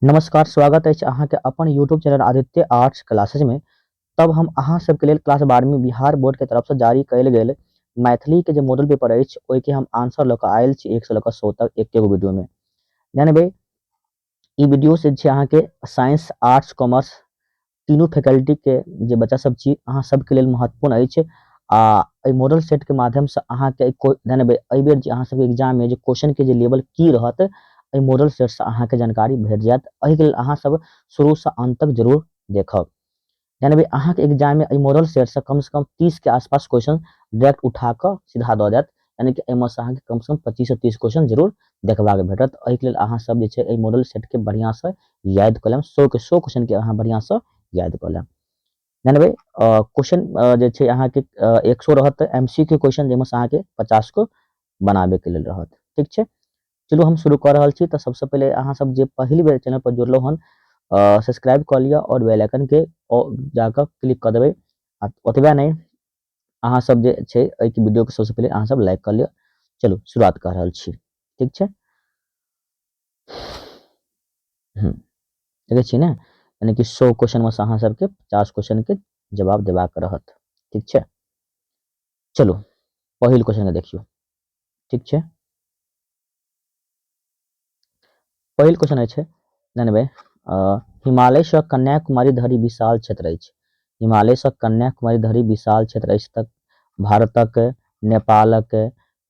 नमस्कार, स्वागत अछि अहाँके अपन YouTube channel Aditya arts classes में। तब हम अहाँ सबके लेल क्लास 12वीं बिहार बोर्ड के तरफ से जारी कयल गेल मैथिली के जे मॉडल पेपर अछि ओहिके हम आंसर लऽ कऽ आयल छी 1 से लऽ कऽ 100 तक एक एगो वीडियो में। जानबै ई वीडियो से जे अहाँके साइंस आर्ट्स कॉमर्स तीनू फैकल्टी के जे बच्चा सब छी अहाँ सबके लेल महत्वपूर्ण अछि आ एहि मॉडल सेट के माध्यम से अहाँके जानबै एहि बेर जे अहाँ सबके एग्जाम में जे क्वेश्चन के जे लेवल की रहत एहि मॉडल सेट से अहाँके जानकारी भेट जायत। एहिके लेल अहाँ सब शुरू से अंत तक जरूर देखब। जानबै अहाँके एग्जाम में एहि मॉडल सेट से कम से कम 30 के आसपास क्वेश्चन डायरेक्ट उठा कऽ सीधा दऽ देत, यानी कि एहिमे से अहाँके कम से कम 25 से 30 क्वेश्चन जरूर देखबाक भेटत। एहिके लेल अहाँ सब जे छै एहि मॉडल सेट के बढ़िया से याद कऽ लेब, 100 के 100 क्वेश्चन के अहाँ बढ़िया से याद कऽ लेब। जानबै क्वेश्चन जे छै अहाँके 100 रहत एम सी क्यू क्वेश्चन, जाहिमे से अहाँके 50 को बनाबे के लेल रहत। ठीक छै, चलू हम शुरू कऽ रहल छी। तऽ सबसँ पहिले अहाँ सब जे पहिल बेर चैनल पर जुड़लहुँ हन सब्सक्राइब कऽ लिअ और बेल आइकन के जाकऽ क्लिक कऽ देबै। आ ओतबे नहि, अहाँ सब जे छै एहिके वीडियो के सबसँ पहिले अहाँ सब लाइक कऽ लिअ। चलू शुरुआत कऽ रहल छी। ठीक छै, देखै छी ने, यानी कि 100 क्वेश्चन में से अहाँ सबके 50 क्वेश्चन के जवाब देबाक रहत। ठीक छै, चलू पहिल क्वेश्चन के देखियौ। ठीक छै, पहिल क्वेश्चन अछि जानबै हिमालय से कन्याकुमारी धरि विशाल क्षेत्र अछि। हिमालय से कन्याकुमारी धरि विशाल क्षेत्र अछि तक भारतक, नेपालक,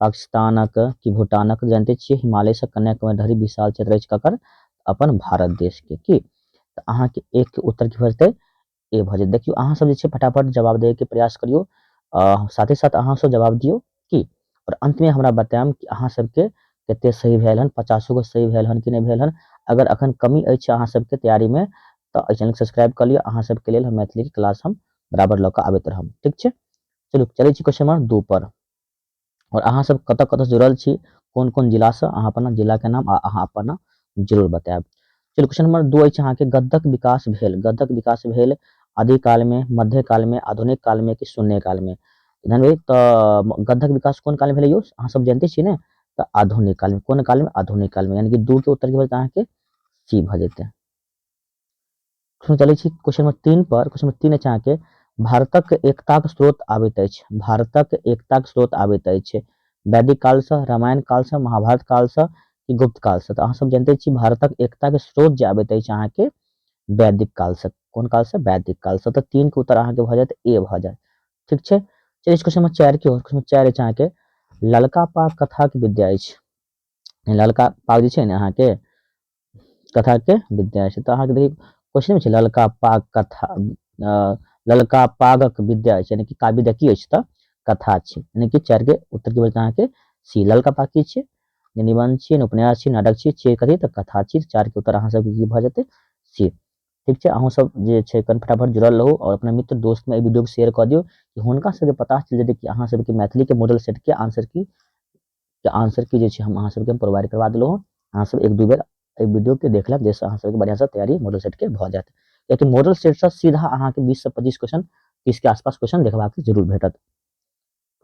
पाकिस्तानक कि भूटानक? जानते छियै हिमालय से कन्याकुमारी धरि विशाल क्षेत्र अछि ककर? अपन भारत देश के। की तऽ अहाँके एक के उत्तर की भऽ जेतै? ए भऽ जेतै। देखियौ अहाँ सब जे छै फटाफट जवाब दैके प्रयास करियौ, साथ ही साथ अहाँ सब जवाब दियौ की, और अंत में हमरा बतायब कि अहाँ सबके कते सही भेल हन, 50 गो सही भेल हन कि नहि भेल हन। अगर अखन कमी अछि अहाँ सबके तैयारी में तऽ एहि चैनल के सब्सक्राइब कऽ लिअ। अहाँ सबके लेल हम मैथिली के क्लास हम बराबर लऽ कऽ आबैत रहब। ठीक छै, चलू चलै छी क्वेश्चन नंबर 2 पर। और अहाँ सब कतऽ कतऽ जुड़ल छी, कोन कोन जिला से, अहाँ अपना जिला के नाम आ अहाँ अपना जरूर बतायब। चलू क्वेश्चन नंबर 2 अछि अहाँके गद्यक विकास भेल। गद्यक विकास भेल आदिकाल में, मध्यकाल में, आधुनिक काल में कि शून्य काल में? जानबै तऽ गद्यक विकास कोन काल में भेलै यौ? अहाँ सब जानते छी ने, तऽ आधुनिक काल में। कोन काल में? आधुनिक काल में। यानी कि 2 के उत्तर की बजह अहाँके सी भऽ जेतै। चलै छी क्वेश्चन नंबर 3 पर। क्वेश्चन नंबर 3 अछि अहाँके भारतक एकताक स्रोत आबैत अछि। भारतक एकताक स्रोत आबैत अछि वैदिक काल से, रामायण काल से, महाभारत काल से कि गुप्त काल से? तऽ अहाँ सब जानते छी भारतक एकताक स्रोत जे आबैत अछि अहाँके वैदिक काल से। कोन काल से? वैदिक काल से। तऽ 3 के उत्तर अहाँके भऽ जायत ए भऽ जायत। ठीक छै, चलिए क्वेश्चन नंबर 4 के ओर। क्वेश्चन नंबर 4 अछि अहाँके ललका पाग कथाक विद्या अछि। ललका पाग जे छै ने अहाँके कथा के विद्या अछि। तऽ अहाँके देखियौ क्वेश्चन में छै ललका पाग कथा, ललका पागक विद्या अछि, यानी कि काव्य विद्या की अछि? तऽ कथा छी। यानी कि 4 के उत्तर की बचत अहाँके सी। ललका पाग की छियै? निबंध छियै, उपन्यास छियै, नाटक छियै, छियै कथी? तऽ कथा छी। 4 के उत्तर अहाँ सबके की भऽ जेतै? सी। ठीक छै, अहूँ सब जे छै कनि फटाफट जुड़ल रहू और अपना मित्र दोस्त में एहि वीडियो के शेयर कऽ दियौ कि हुनका सबके पता चलि जेतै कि अहाँ सबके मैथिली के मॉडल सेट के आंसर की के आंसर की जे छै हम अहाँ सबके प्रोवाइड करवा देलहुँ हँ। अहाँ सब 1-2 बेर एहि वीडियो के देख लेब, जाहिसँ अहाँ सबके बढ़िआँसँ तैयारी मॉडल सेट के भऽ जायत। कियाकि मॉडल सेटसँ सीधा अहाँके 20 से 25 क्वेश्चन 30 के आसपास क्वेश्चन देखबाक जरूर भेटत।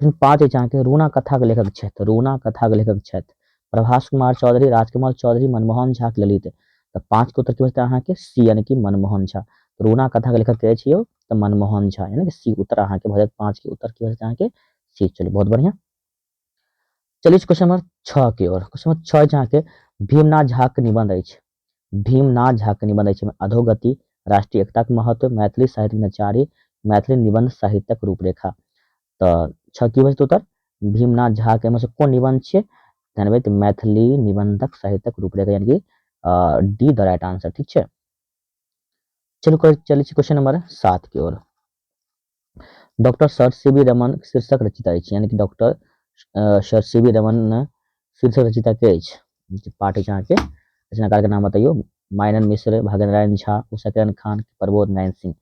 क्वेश्चन 5 अछि अहाँके रूना कथाक लेखक छथि। रूना कथाक लेखक छथि प्रभास कुमार चौधरी, राजकमल चौधरी, मनमोहन झा, ललित। तऽ 5 के उत्तर की बचतै अहाँके? सी, यानी कि मनमोहन झा। रूना कथाक लेखक के अछि यौ? तऽ मनमोहन झा, यानी कि सी उत्तर अहाँके भऽ जायत। 5 के उत्तर की भऽ जायत अहाँके? सी। चलू बहुत बढ़िया, चलिए क्वेश्चन नंबर 6 के ओर। क्वेश्चन नंबर 6 अहाँके भीमनाथ झा के निबंध अछि। भीमनाथ झा के निबंध अछि अधोगति, राष्ट्रीय एकता के महत्व, मैथिली साहित्य में नचारी, मैथिली निबंध साहित्यक रूपरेखा। तऽ 6 की भऽ जेतै उत्तर? भीमनाथ झा के से कोन निबंध छियै? जानबै तऽ मैथिली निबंधक साहित्यक रूपरेखा, यानी कि डी the right answer. ठीक छै, चलू चलै छी क्वेश्चन नंबर 7 के ओर। Doctor sir C V Raman शीर्षक रचिता अछि, यानी कि doctor sir C V Raman शीर्षक रचिता के अछि? जे पाठ अछि अहाँके रचनाकार के नाम बतैयौ। मायनन मिश्र, भाग्यनारायण झा, उषाकिरण खान, प्रबोध नारायण सिंह।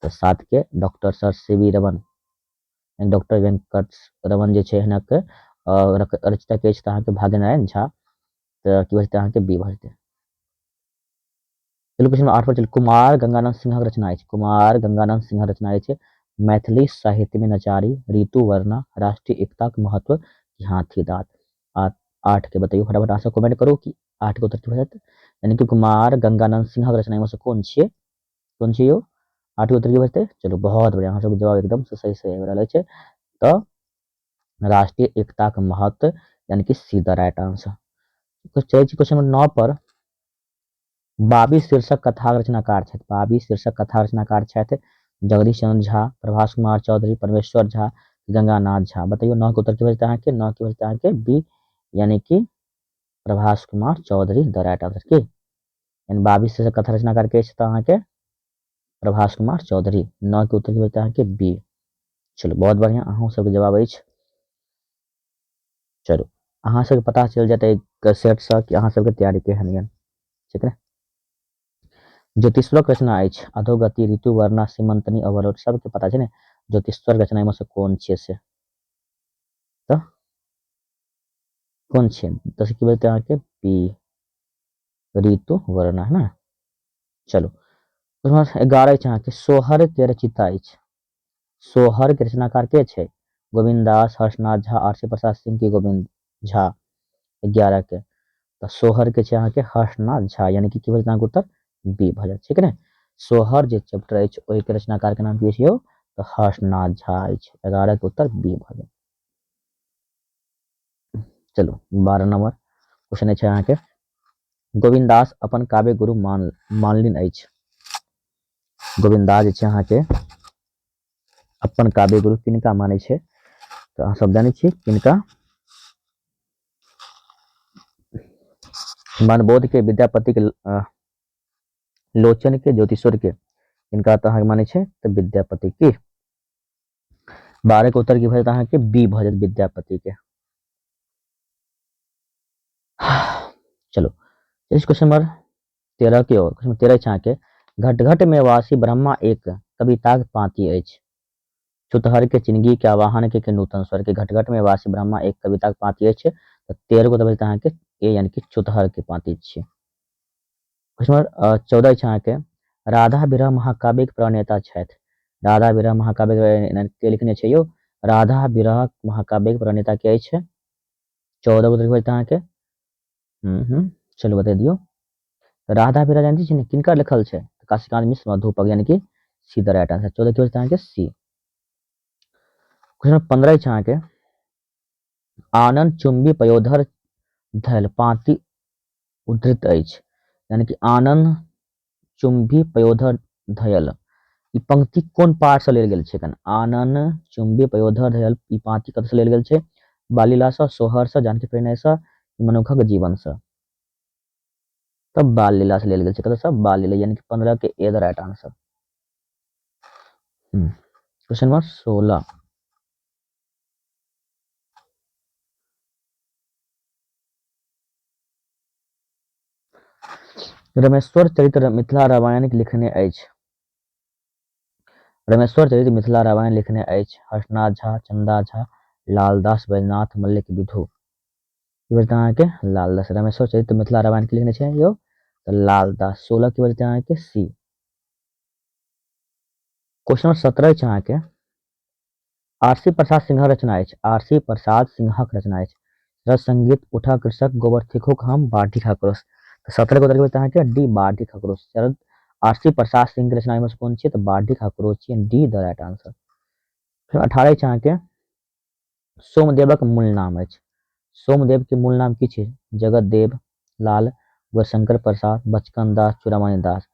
तऽ 7 के doctor sir C V Raman, doctor Venkat Raman जे छै हिनक रचिता के अछि तऽ अहाँके भाग्यनारायण झा। तऽ की भऽ जेतै अहाँके? बी भऽ जेतै। चलू क्वेश्चन 8 पर चलू। कुमार गंगानंद सिंहक रचना अछि। कुमार गंगानंद सिंहक रचना अछि मैथिली साहित्य में नचारी, ऋतु वर्णा, राष्ट्रीय एकताक महत्व, हाथी दांत। 8 के बतैयौ फटाफट, अहाँ सब कमेंट करू कि आठ के उत्तर की भऽ जायत? यानी कि कुमार गंगानंद सिंहक रचना एहिमे सँ कोन छियै? कोन छियै यौ? आठ के उत्तर की भऽ जेतै? चलू बहुत बढ़िया, अहाँ सबके जवाब एकदम से सही सही आबि रहल अछि। तऽ राष्ट्रीय एकताक महत्व यानी कि सी द राइट आंसर। चलै छी क्वेश्चन नंबर 9 पर। बाबी शीर्षक कथाक रचनाकार छथि। बाबी शीर्षक कथा रचनाकार छथि जगदीश चंद्र झा, प्रभास कुमार चौधरी, परमेश्वर झा, गंगानाथ झा। बतैयौ 9 के उत्तर की भऽ जेतै अहाँके? 9 के भऽ जेतै अहाँके बी यानी कि Prabhas Kumar Chaudhary the right answer. की यानी बाबी शीर्षक कथा रचनाकार के अछि तऽ अहाँके प्रभास कुमार चौधरी। 9 के उत्तर की भऽ जेतै अहाँके? बी। चलू बहुत बढ़िया, अहूँ सबके जवाब अछि। चलू अहाँ सबके पता चलि जायत एहि सेटसँ कि अहाँ सबके तैयारी केहन यऽ, ठीक ने? ज्योतिश्वरक रचना अछि अधोगति, ऋतुवर्णा, सीमंतनी, अवरोध। सबके पता छै ने ज्योतिश्वर रचना एहिमे से कोन छियै से? तऽ कोन छियै? 10 की बजतै अहाँके? बी, ऋतुवर्णा, है ने? चलू 11 अछि अहाँके सोहर के रचिता अछि। सोहर के रचनाकार के छै? गोविन्द दास, हर्षनाथ झा, आर सी प्रसाद सिंह की गोविन्द झा? 11 के तऽ सोहर के छै अहाँके हर्षनाथ झा, यानी कि की भऽ जेतै अहाँके उत्तर? बी भऽ जायत, ठीक ने? सोहर जे चैप्टर अछि ओहिके रचनाकार के नाम की अछि यौ? तऽ हर्षनाथ झा अछि। 11 के उत्तर बी भऽ जायत। चलू 12 नंबर क्वेश्चन अछि अहाँके गोविन्द दास अपन काव्य गुरु मानलिन अछि। गोविन्द दास जे छै अहाँके अपन काव्य गुरु किनका मानै छै? तऽ अहाँ सब जानै छी किनका? मनबोध के, विद्यापति के, लोचन के, ज्योतिश्वर के, किनका तऽ अहाँके मानै छै? तऽ विद्यापति की। 12 के उत्तर की भऽ जायत अहाँके? बी भऽ जायत, विद्यापति के। चलो इस क्वेश्चन नंबर 13 के ओर। क्वेश्चन 13 छै अहाँके घट घट में वासी ब्रह्मा एक कविताक पाँति अछि। छुतहर के, चिनगी के, आवाहन के नूतन स्वर के? घट घट में वासी ब्रह्मा एक कविताक पाँति अछि, तऽ 13 को तऽ अहाँके ए यानी कि छुतहर के पाँति छियै। क्वेश्चन नंबर 14 छै अहाँके राधा विरह महाकाव्य के प्रणेता छथि। राधा विरह महाकाव्य के लिखने छै यौ? राधा विरह महाकाव्य के प्रणेता के अछि? 14 को देखबै अहाँके। चलू बता दियौ। राधा विरह जानते छी ने किनकर लिखल छै? काशीकांत मिश्र मधुपक, यानी कि सी द राइट आंसर। 14 के अहाँके सी। क्वेश्चन 15 छै अहाँके आनंद चुंबी पयोधर धैल पाँति उद्धृत अछि। यानी कि आनंद चुंबी पयोधर धयल ई पंक्ति कोन पाठ से लेल गेल छै? आनन चुंबी पयोधर धयल ई पाँति कतऽ से लेल गेल छै? बालीला से, सोहर से, जानकी परिणय से, मनुखक जीवन से? तब बाल लीला से लेल गेल छै। कतऽ से? बाल लीला, यानी कि 15 के A the right answer. Question number 16। Rameshwar चरित्र मिथिला रामायण लिखने अछि। रमेश्वर चरित्र मिथिला रामायण लिखने अछि हर्षनाथ झा, चंदा झा, लालदास, बैजनाथ मल्लिक, विधु। की बजते अहाँके? लालदास। रमेश्वर चरित्र मिथिला रामायण के लिखने छै यौ तऽ लालदास। 16 की बजते अहाँके? सी। क्वेश्चन नंबर 17 छै अहाँके आरसी प्रसाद सिंहक रचना अछि। आरसी प्रसाद सिंहक रचना अछि रस संगीत, उठा कृषक, गोबर थिकुक हम, बाढ़ि आक्रोश। तऽ 17 के उत्तर अहाँके डी, बाढ़ि आक्रोश। शरद आरसी प्रसाद सिंह के रचना में कोन छियै? तऽ बाढ़ि आक्रोश छियै, डी द राइट आंसर। फेर 18 छै अहाँके सोमदेवक मूल नाम अछि। सोमदेव के मूल नाम की छै? जगत देव लाल, गौरीशंकर प्रसाद, बचकन दास, चूड़ामणि दास।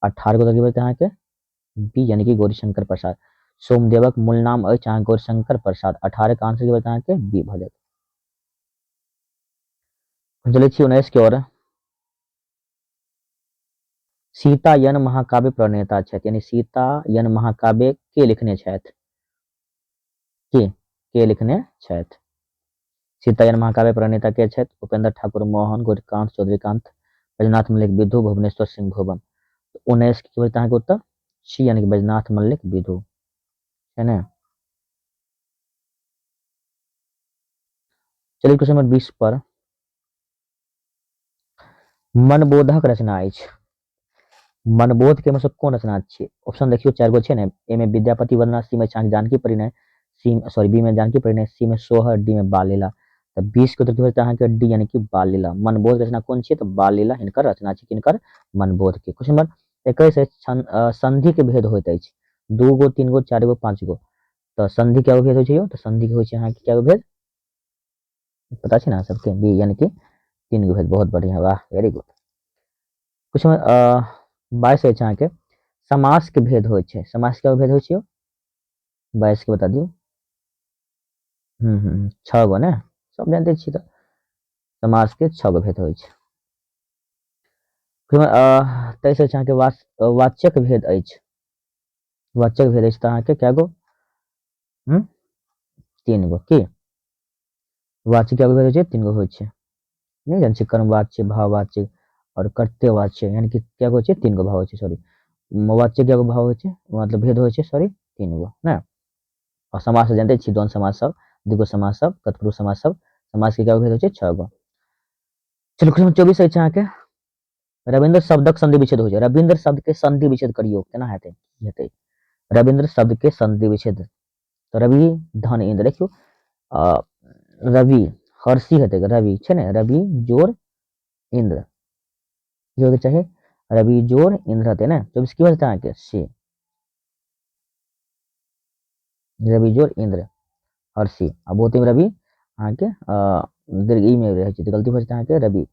18 को उत्तर अहाँके बी यानी कि गौरीशंकर प्रसाद। सोमदेवक मूल नाम अछि अहाँ गौरीशंकर प्रसाद। 18 के आंसर की बचत अहाँके? बी भऽ जायत। चलै छी 19 के ओर। सीता यन महाकाव्य प्रणेता छथि, यानी सीता यन महाकाव्य के लिखने छथि? के लिखने छथि? सीता यन महाकाव्य प्रणेता के छथि? उपेंद्र ठाकुर मोहन, गौरीकांत चौधरीकांत, बैजनाथ मल्लिक विधु, भुवनेश्वर सिंह भुवन। 19 के की अहाँके उत्तर सी यानी कि बैजनाथ मल्लिक विधु है ने। चलिए क्वेश्चन नंबर 20 पर। मनबोधक रचना अछि। मनबोध के मतलब कोन रचना छियै? ऑप्शन देखियौ 4 गो छै ने। ए में विद्यापति वंदना, सी में जानकी परिणय, सी सॉरी बी में जानकी परिणय, सी में सोहर, डी में बालेला। तऽ 20 के उत्तर की भऽ जेतै अहाँके डी, यानी कि बाल लीला। मनबोध रचना कोन छियै? तऽ बाल लीला हिनकर रचना छै। किनकर? मनबोध के। क्वेश्चन नंबर 21 अछि, संधि के भेद होइत अछि 2 गो, 3 गो, 4 गो, 5 गो। तऽ संधि के भेद होइ छै यौ? तऽ संधि के होइ छै अहाँके कए गो भेद? पता छै ने अहाँ सबके? बी, यानी कि 3 गो भेद। बहुत बढ़िया, वाह, वेरी गुड। क्वेश्चन नंबर 22 अछि अहाँके, समास के भेद होइ छै। समास के भेद होइ छै यौ? 22 के बता दियौ। 6 गो ने, सब जानते छी। तऽ समास के 6 गो भेद होइ छै। 23 अछि अहाँके, वाच्यक भेद अछि। वाच्यक भेद अछि तऽ अहाँके कए गो? 3 गो। की वाच्य कए गो भेद होइ छै? 3 गो होइ छै। नहि जानै छी, कर्मवाच्य, भाववाच्य आओर कर्तव्यवाच्य, यानी कि कए गो होइ छै? 3 गो भाव होइ छै। सॉरी, वाच्य कए गो भाव होइ छै, मतलब भेद होइ छै, सॉरी, 3 गो ने। आओर समास जानते छी, द्वंद्व समास सब, द्विगु समास सब, तत्पुरुष समास सब। समास के कए गो भेद होइ छै? 6 गो। चलू, क्वेश्चन 24 अछि अहाँके, रविन्द्र शब्दक संधि विच्छेद होइ छै। रविन्द्र शब्द के संधि विच्छेद करियौ, केना हेतै? की हेतै रविन्द्र शब्द के संधि विच्छेद? तऽ रवि धन इन्द्र, देखियौ, रवि हर्षी हेतै, रवि छै ने, रवि जोर इन्द्र की होइके चाही? रवि जोर इन्द्र हेतै ने। 24 की भऽ जेतै अहाँके? सी, रवि जोर इन्द्र हर्षी। आ बहुते में रवि अहाँके दीर्घ ई में रहै छै, तऽ गलती भऽ जेतै अहाँके। रवि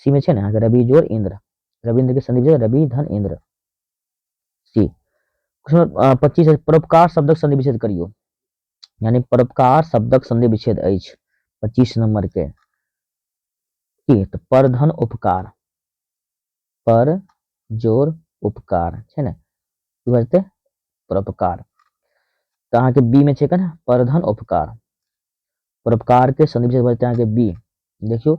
सी में छै ने अहाँके, रवि जोर इन्द्र, रविन्द्र के संधि विच्छेद रवि धन इन्द्र, सी। क्वेश्चन 25, परोपकार शब्दक संधि विच्छेद करियौ, यानी परोपकार शब्दक संधि विच्छेद अछि 25 नंबर के की? तऽ परधन उपकार, पर जोर उपकार छै ने, की भऽ जेतै? परोपकार। तऽ अहाँके बी में छै केना? परधन उपकार। परोपकार के संधि विच्छेद भऽ जेतै अहाँके बी। देखियौ,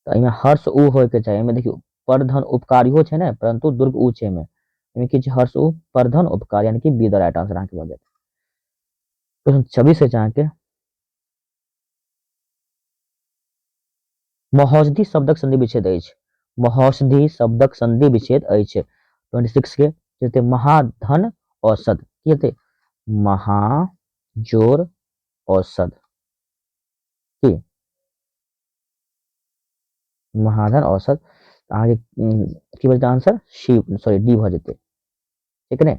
तऽ एहिमे हर्ष उ होयके चाही। एहिमे देखियौ, परधन उपकार इहो छै ने, परंतु दुर्ग उ छै एहिमे। एहिमे की छै? हर्ष उ, परधन उपकार, यानी कि बी द राइट आंसर अहाँके भऽ जायत। क्वेश्चन 26 अछि अहाँके, महौषधि शब्दक संधि विच्छेद अछि। महौषधि शब्दक संधि विच्छेद अछि 26 के जेते महाधन औषध। की हेतै? महाजोर औषध। की महाधन औषध अहाँके की बजतै आंसर? सी, सॉरी, डी भऽ जेतै, ठीक ने?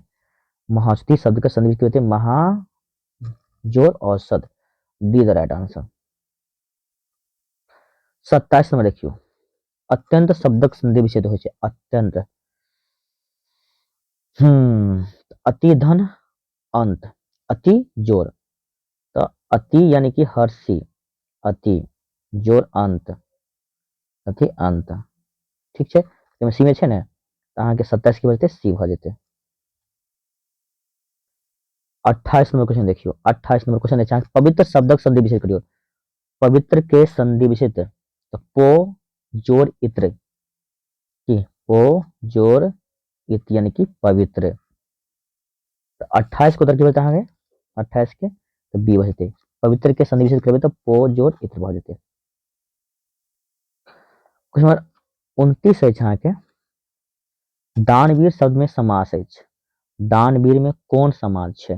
महौषधि शब्द के संधि की होतै? महाजोर औषध, D the right answer. 27 number देखियौ, अत्यंत शब्दक संधि विच्छेद होइ छै। अत्यंत, अति धन अंत, अति जोर, तऽ अति यानी कि हर्षी, अति जोर अंत, अति अंत, ठीक छै? एहिमे सी में छै ने, तऽ अहाँके 27 की बजतै? सी भऽ जेतै। 28 नंबर क्वेश्चन देखियौ, 28 नंबर क्वेश्चन अछि पवित्र शब्दक संधि विच्छेद करियौ। पवित्र के संधि विच्छेद तऽ पो जोर इत्र, की पो जोर इत, यानी कि पवित्र। तऽ 28 के उत्तर की बचतै अहाँके? 28 के तऽ बी भऽ जेतै। पवित्र के संधि विच्छेद करबै तऽ पो जोर इत्र भऽ जेतै। क्वेश्चन नंबर 29 अछि अहाँके, दानवीर शब्द में समास अछि। दानवीर में कोन समास छै?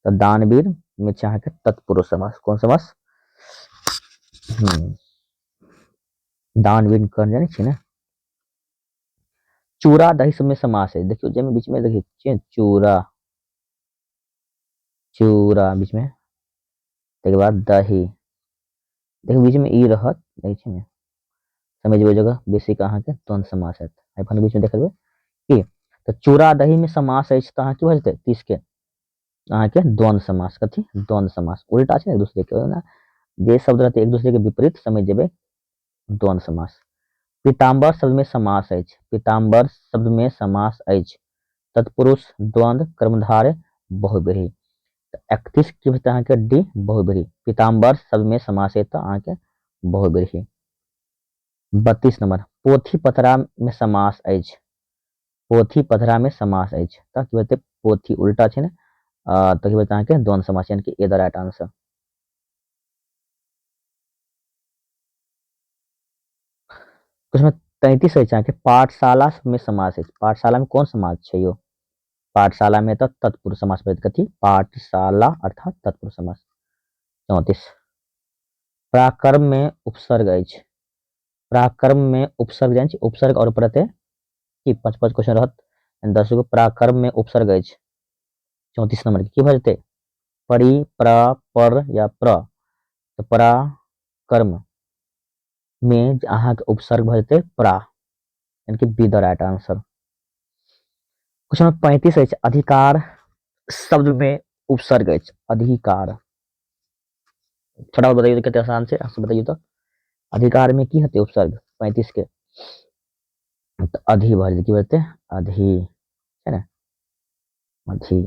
तऽ दानवीर में छै अहाँके तत्पुरुष समास। कोन समास? दानवीर कर्ण जानै छी ने? चूड़ा दही सब में समास है। देखियौ जाहिमे बीच में देखियौ चूड़ा, चूड़ा बीच में, तकर बाद दही, देखियौ बीच में ई रहत, देखै छी ने, समझ जेबै जगह बेसिक अहाँके द्वंद्व समास हैत। एखन बीच में देख लेबै की तऽ चूड़ा दही में समास अछि, तऽ अहाँ की भऽ जेतै? 30 के अहाँके द्वंद्व समास। कथी? द्वंद्व समास। उल्टा छै ने एक दूसरे के, ओना जे शब्द रहतै एक दूसरे के विपरीत समझ जेबै द्वंद्व समास। पीताम्बर शब्द में समास अछि। पीताम्बर शब्द में समास अछि तत्पुरुष, द्वंद्व, कर्मधारय, बहुव्रीहि। तऽ 31 की होतै अहाँके? डी, बहुव्रीहि। पीताम्बर शब्द में समास अछि तऽ अहाँके बहुव्रीहि। 32 नंबर, पोथी पतरा में समास अछि। पोथी पतरा में समास अछि तऽ की होतै? पोथी उल्टा छै ने, तऽ की होतै अहाँके? द्वंद्व समास, यानी कि ए द राइट आंसर। उसमें 33 अछि अहाँके, पाठशाला में समास अछि। पाठशाला में कोन समास छै यौ? पाठशाला में तऽ तत्पुरुष समास पड़ैत। कथी? पाठशाला अर्थात तत्पुरुष समास। 34। पराक्रम मे उपसर्ग अछि। पराक्रम मे उपसर्ग जानै छी? उपसर्ग और प्रत्यय की पाँच पाँच क्वेश्चन रहत, 10 गो। पराक्रम मे उपसर्ग अछि 34 नंबर के की भऽ जेतै? परि, प्र, पर या प्र। तऽ पराक्रम मे अहाँके उपसर्ग भऽ जेतै प्रा, यानी कि be the right answer. Question number 35 अछि, अधिकार शब्द में उपसर्ग अछि। अधिकार थोड़ा बताइए कते आसान छै, अहाँ बताइए तऽ अधिकार में की हेतै उपसर्ग 35 के? तऽ अधि भऽ जेतै। की भऽ जेतै? अधि है ने, अधि।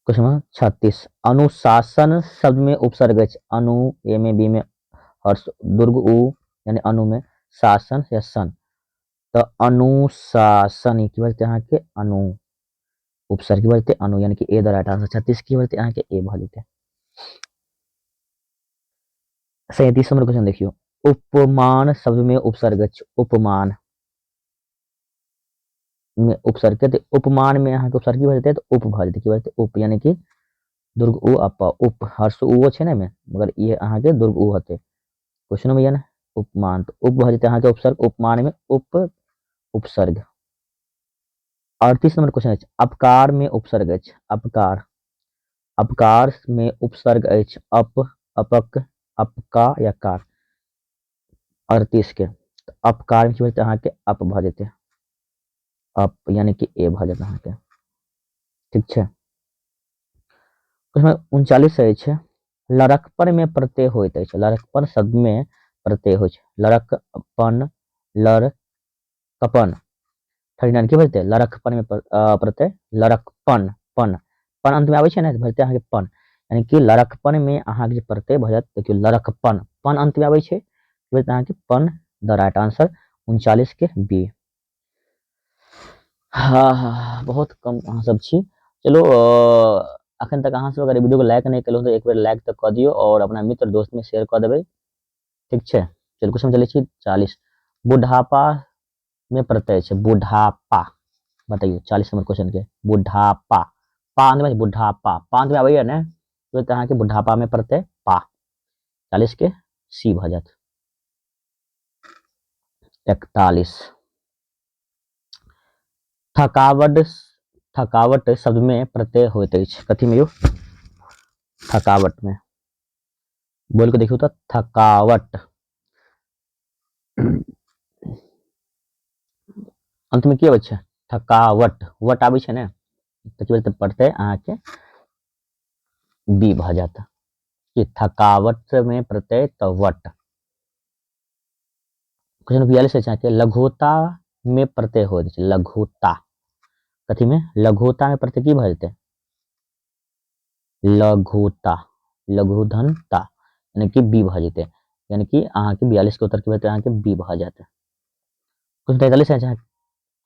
क्वेश्चन नंबर 36, अनुशासन शब्द में उपसर्ग अछि। अनु, ए में, बी में, हर्ष, दुर्ग, उ, यानी अनु में शासन या सन। तऽ अनुशासन की भऽ जेतै अहाँके? अनु उपसर्ग की भऽ जेतै? अनु, यानी कि ए द राइट आंसर। 36 की भऽ जेतै अहाँके? ए भऽ जेतै। 37 नंबर क्वेश्चन देखियौ, उपमान शब्द में उपसर्ग अछि। उपमान में उपसर्ग के, उपमान में अहाँके उपसर्ग की भऽ जेतै? तऽ उप भऽ जेतै। की भऽ जेतै? उप, यानी कि दुर्ग उ अप उप, हर्ष उ छै ने, मगर ई अहाँके दुर्ग उ हेतै। क्वेश्चन में ने उपमान, तऽ उप भऽ जेतै अहाँके उपसर्ग, उपमान में उप उपसर्ग। 38 नंबर क्वेश्चन अछि, अपकार में उपसर्ग अछि। अपकार, अपकार में उपसर्ग अछि। अप, अपक, अपका या कार। 38 के अपकार में की भऽ जेतै अहाँके? अप भऽ जेतै, अप यानी कि ए भऽ जेतै अहाँके। ठीक छै। क्वेश्चन 39 अछि, लड़कपन में प्रत्यय होइत अछि। लड़कपन शब्द में प्रत्यय होइ छै। लड़कपन, लड़कपन। 39 की भऽ जेतै? लड़कपन में प्रत्यय लड़कपन, पन, पन अंत में आबै छै ने, भऽ जेतै अहाँके पन, यानी कि लड़कपन में अहाँके जे प्रत्यय भऽ जायत, देखियौ लड़कपन, पन अंत में आबै छै, भऽ जेतै अहाँके पन, द राइट आंसर 39 के बी। हाँ हाँ, बहुत कम अहाँ सब छी। चलो अखन तक अहाँ सब अगर वीडियो को लाइक नहीं केलहुँ तऽ एक बेर लाइक तऽ कऽ दियौ और अपना मित्र दोस्त में शेयर कऽ देबै। ठीक छै, चलू क्वेश्चन चलै छी 40। बुढ़ापा में प्रत्यय छै। बुढ़ापा बताइए 40 नंबर क्वेश्चन के। बुढ़ापा, पा अंत में, बुढ़ापा पा अंत में आबैया ने, तो अहाँके बुढ़ापा में प्रत्यय पा, 40 के सी भऽ जायत। 41, थकावट, थकावट शब्द में प्रत्यय होइत अछि। कथी में यौ? थकावट में बोल के देखियौ तऽ थकावट अंत में की अबै छै? थकावट, वट आबै छै ने, तऽ की बोलते पड़तै अहाँके बी भऽ जायत कि थकावट में प्रत्यय तऽ वट। क्वेश्चन 42 अछि अहाँके, लघुता में प्रत्यय होइत अछि। लघुता कथी में? लघुता में प्रत्यय की भऽ जेतै? लघुता, लघुधनता, यानी कि बी भऽ जेतै, यानी कि अहाँके 42 के उत्तर की भऽ अहाँके बी भऽ जायत। क्वेश्चन 43 अछि,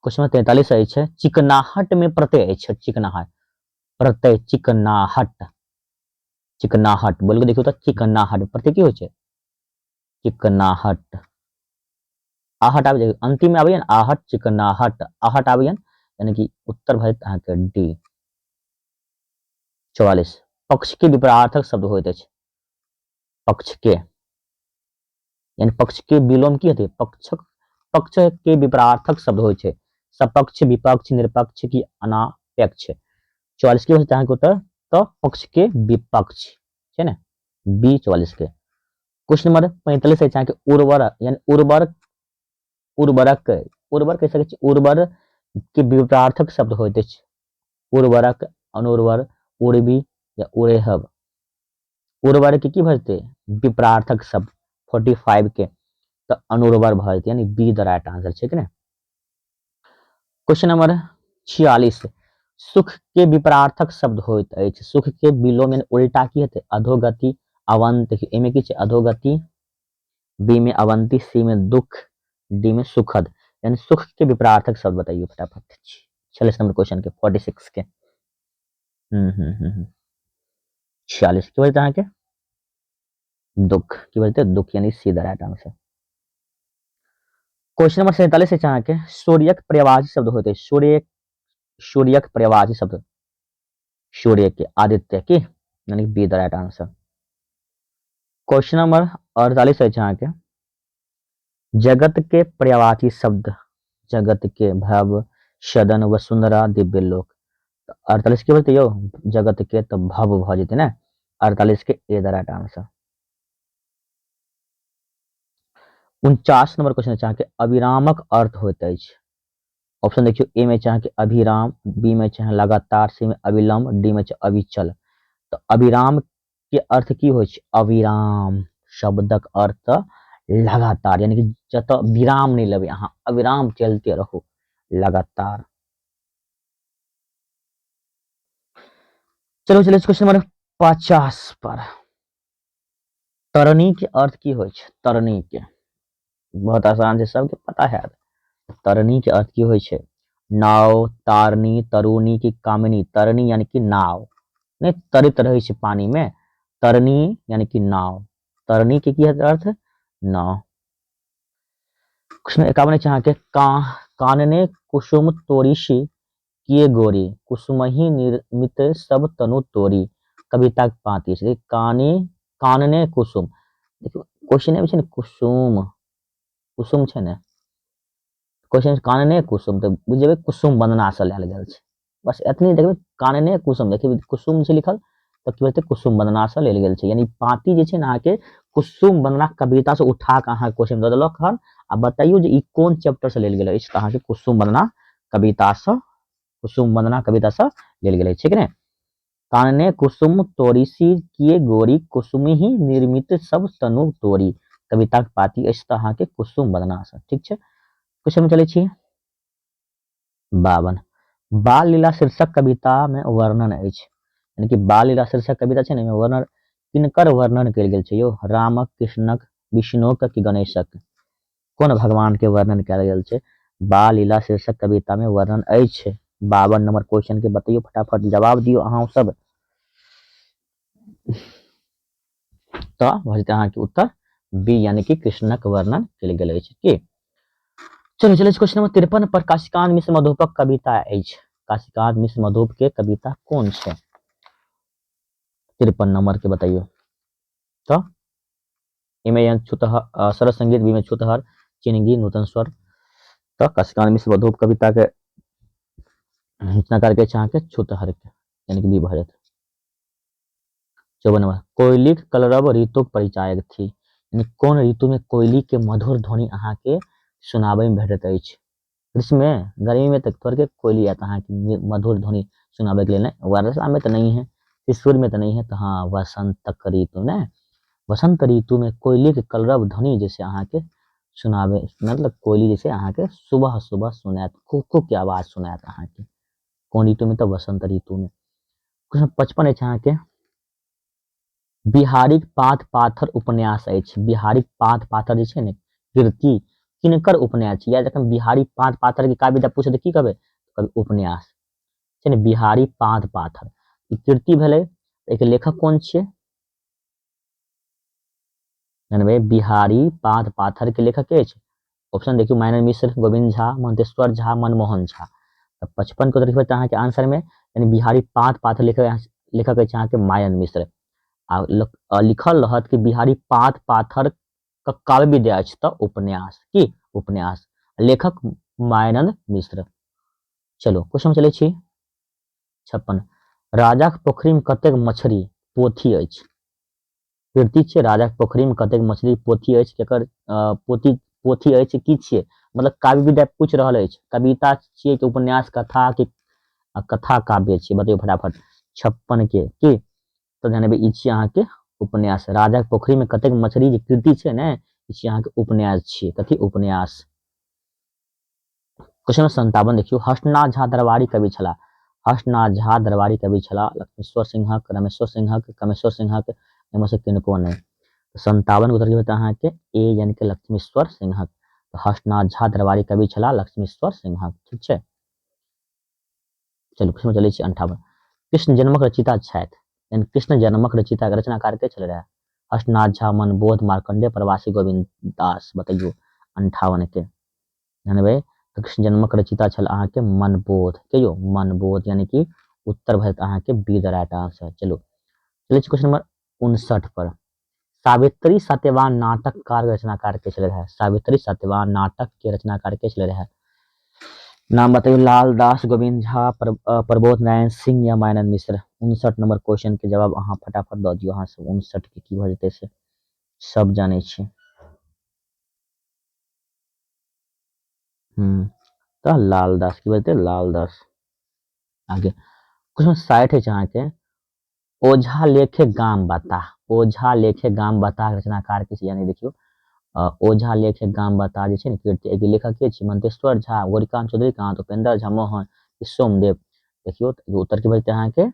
क्वेश्चन 43 अछि, चिकनाहट में प्रत्यय अछि। चिकनाहट प्रत्यय, चिकनाहट, चिकनाहट बोल के देखियौ तऽ चिकनाहट प्रत्यय की होइ छै? चिकनाहट, आहट आबि जाय अंतिम में आबैया ने, आहट, चिकनाहट, आहट आबैया, यानी कि उत्तर भऽ जायत अहाँके डी। 44, पक्ष के विपरार्थक शब्द होइत अछि। पक्ष के यानी पक्ष के विलोम की हेतै? पक्षक, पक्ष के विपरार्थक शब्द होइ छै सपक्ष, विपक्ष, निरपक्ष की अनापेक्ष। 44 के होतै अहाँके उत्तर तऽ पक्ष के विपक्ष छै ने, बी 44 के। क्वेश्चन नंबर 45 अछि अहाँके, उर्वर यानी उर्वर, उर्वरक, उर्वर कहि सकै छी, उर्वर के विपरार्थक शब्द होइत अछि। उर्वरक, अनुर्वर, उर्वी या उरेहब। उर्वर के की भऽ जेतै? विपरार्थक शब्द 45 के तऽ अनुर्वर भऽ जेतै, यानी बी द राइट आंसर छै कि ने। क्वेश्चन नंबर 46, सुख के विपरार्थक शब्द होइत अछि। सुख के विलोम यानी उल्टा की हेतै? अधोगति, अवंत। एहिमे की छै? अधोगति, बी में अवंती, सी में दुख, डी में सुखद। यानी सुख के विपरार्थक शब्द बताइए फटाफट। 46 नंबर क्वेश्चन के, 46 के। 46 की बोलते अहाँके दुख, की बोलते दुख, यानी C the right answer. Question number 47 अछि अहाँके, सूर्यक पर्यायवाची शब्द होइत अछि। सूर्य, सूर्यक पर्यायवाची शब्द, सूर्य के आदित्य की, यानी B the right answer. Question number 48 अछि अहाँके, जगत के पर्यायवाची शब्द, जगत के भव, सदन, वसुंधरा, दिव्य लोक। 48 के बोलते यौ जगत के तऽ भव भऽ जेतै ने। 48 के ए द राइट आंसर। 49 नंबर क्वेश्चन अछि अहाँके, अविरामक अर्थ होइत अछि। ऑप्शन देखियौ, ए में छै अहाँके अभिराम, बी में छै लगातार, सी में अविलंब, डी में छै अविचल। तऽ अविराम के अर्थ की होइ छै? अविराम शब्दक अर्थ लगातार, यानी कि जतऽ विराम नहि लेबै अहाँ, अविराम चलते रहू लगातार। चलो चलो क्वेश्चन नंबर 50 पर। तरणी के अर्थ की होइ छै? तरणी के बहुत आसान छै, सबके पता है। तरणी के अर्थ की होइ छै? नाव, तारणी, तरुणी की कामिनी। तरणी यानी कि नाव, नहि तरैत रहै छै पानी में, तरणी यानी कि नाव। तरणी के की अर्थ? नाव। क्वेश्चन 51 छै अहाँके, कानने कुसुम तोरिशी किए गोरी, कुसुमहि निर्मित सब तनु तोरी। कविता के पाँति छै। काने, कानने कुसुम, देखियौ क्वेश्चन छै ने, कुसुम, कुसुम छै ने क्वेश्चन, कानने कुसुम, तऽ बुझि जेबै कुसुम वंदना से लायल गेल छै। बस एतनी देखबै, कानने कुसुम, देखियौ कुसुम छै लिखल, तऽ की हेतै? कुसुम वंदना से लेल गेल छै। यानी पाँति जे छै ने अहाँके कुसुम वंदना कविता से उठा कऽ अहाँके क्वेश्चन दऽ देलक हन, आ बतैयौ जे ई कोन चैप्टर से लेल गेल अछि, तऽ अहाँके कुसुम वंदना कविता से, कुसुम वंदना कविता से लेल गेल अछि, ठीक ने? कानने कुसुम तोरिसी किए गोरी, कुसुम ही निर्मित सब तनु तोरी। कविता के पाती अछि तऽ अहाँके कुसुम वंदना से, ठीक छै? क्वेश्चन में चलै छी 52। बाल लीला शीर्षक कविता में वर्णन अछि, यानी कि बाल लीला शीर्षक कविता छै ने, एहिमे वर्णन किनकर वर्णन कयल गेल छै यौ? रामक, कृष्णक, विष्णुक कि गणेशक? कोन भगवान के वर्णन कयल गेल छै बाल लीला शीर्षक कविता में वर्णन अछि? 52 नंबर क्वेश्चन के बतैयौ, फटाफट जवाब दियौ अहाँ सब। तऽ भऽ जेतै अहाँके उत्तर बी, यानी कि कृष्णक वर्णन कयल गेल अछि। की चलू चलै क्वेश्चन नंबर 53 पर। काशीकांत मिश्र मधुपक कविता अछि। काशीकांत मिश्र मधुप के कविता कोन छै? 53 नंबर के बतैयौ। तऽ एमे छुतहर, सरस संगीत, बी में छुतहर, चिनगी, नूतन स्वर। तऽ काशीकांत मिश्र मधुप कविता के रचनाकार के छै अहाँके छुतहर के, यानी कि बी भऽ जायत। 54 नंबर, कोयलीक कलरव ऋतुक परिचायक थी, यानी कोन ऋतु में कोयली के मधुर ध्वनि अहाँके सुनाबै में भेटैत अछि? ग्रीष्म में, गर्मी में तऽ थोड़के कोयली आयत अहाँके मधुर ध्वनि सुनाबै के लेल, नहि वर्षा में तऽ नहीं है, शिशुर में तऽ नहीं है, तऽ हाँ वसंतक ऋतु ने, वसंत ऋतु में कोयली के कलरव ध्वनि जैसे अहाँके सुनाबै, मतलब कोयली जैसे अहाँके सुबह सुबह सुनायत, कू कू के आवाज सुनायत अहाँके। कोन ऋतु में? तऽ वसंत ऋतु में। क्वेश्चन 55 अछि अहाँके, बिहारीक पात पाथर उपन्यास अछि। बिहारीक पात पाथर जे छै ने कृति किनकर उपन्यास छै? या जखन बिहारी पात पाथर के काव्य पूछे तऽ की कहबै? कहबै उपन्यास छै ने। बिहारी पात पाथर ई कृति भेलै, एकर लेखक कोन छियै? जानबै बिहारी पात पाथर के लेखक के अछि? ऑप्शन देखियौ, माइनर मिश्र, गोविंद झा, मंतेश्वर झा, मनमोहन झा। तऽ 55 के देखबै तऽ अहाँके आंसर में यानी बिहारी पात पाथर लेखक लेखक अछि अहाँके मायन मिश्र। आ लिखल रहत कि बिहारी पात पाथर का काव्य विद्या अछि तऽ उपन्यास, की उपन्यास, लेखक मायानंद मिश्र। चलो क्वेश्चन चलै छी 56। राजाक पोखरि में कतेक मछरी पोथी अछि? कृति छै राजाक पोखरि में कतेक मछली पोथी अछि, केकर पोथी पोथी अछि, की छियै? मतलब काव्य विद्या पूछि रहल अछि, कविता छियै कि उपन्यास, कथा कि कथा काव्य छियै? बतैयौ फटाफट 56 के। की तऽ जानबै ई छियै अहाँके उपन्यास। राजाक पोखरि में कतेक मछली जे कृति छै ने, ई छियै अहाँके उपन्यास छियै। कथी? उपन्यास। क्वेश्चन नंबर 57 देखियौ, हर्षनाथ झा दरबारी कवि छलाह। हर्षनाथ झा दरबारी कवि छलाह लक्ष्मीश्वर सिंहक, रमेश्वर सिंहक, कमेश्वर सिंहक, एहिमे से किनको नहि। 57 उत्तर की होतै अहाँके ए, यानी कि लक्ष्मीश्वर सिंहक। हर्षनाथ झा दरबारी कवि छलाह लक्ष्मीश्वर सिंहक, ठीक छै। चलू क्वेश्चन चलै छी 58। कृष्ण जन्मक रचयिता छथि, यानी कृष्ण जन्मक रचयिता रचनाकार के छल रहे? हर्षनाथ झा, मनबोध, मार्कंडेय, प्रवासी गोविंद दास। बतैयौ 58 के। जानबै तऽ कृष्ण जन्मक रचयिता छल अहाँके मनबोध। के यौ? मनबोध, यानी कि उत्तर भऽ जायत अहाँके बी द राइट आंसर। चलू चलै छी क्वेश्चन नंबर 59 पर। सावित्री सत्यवान नाटककार रचनाकार के छलै रहे? सावित्री सत्यवान नाटक के रचनाकार के छलै रहे? नाम बतैयौ। लाल दास, गोविंद झा, प्रबोध नारायण सिंह या मायानंद मिश्र। 59 नंबर क्वेश्चन के जवाब अहाँ फटाफट दऽ दियौ। अहाँ सब 59 के की भऽ जेतै से सब जानै छी। तऽ लाल दास की बजतै? लाल दास। आगे क्वेश्चन 60 अछि अहाँके, ओझा लेखे गाम बता। ओझा लेखे गाम बता रचनाकार के यानी देखियौ, ओझा लेखे गाम बता जे छै ने कृति, एहिके लेखक के छी? मंतेश्वर झा, गौरीकांत चौधरी कांत, उपेंद्र झा मोहन, सोमदेव। देखियौ उत्तर की बजतै अहाँके?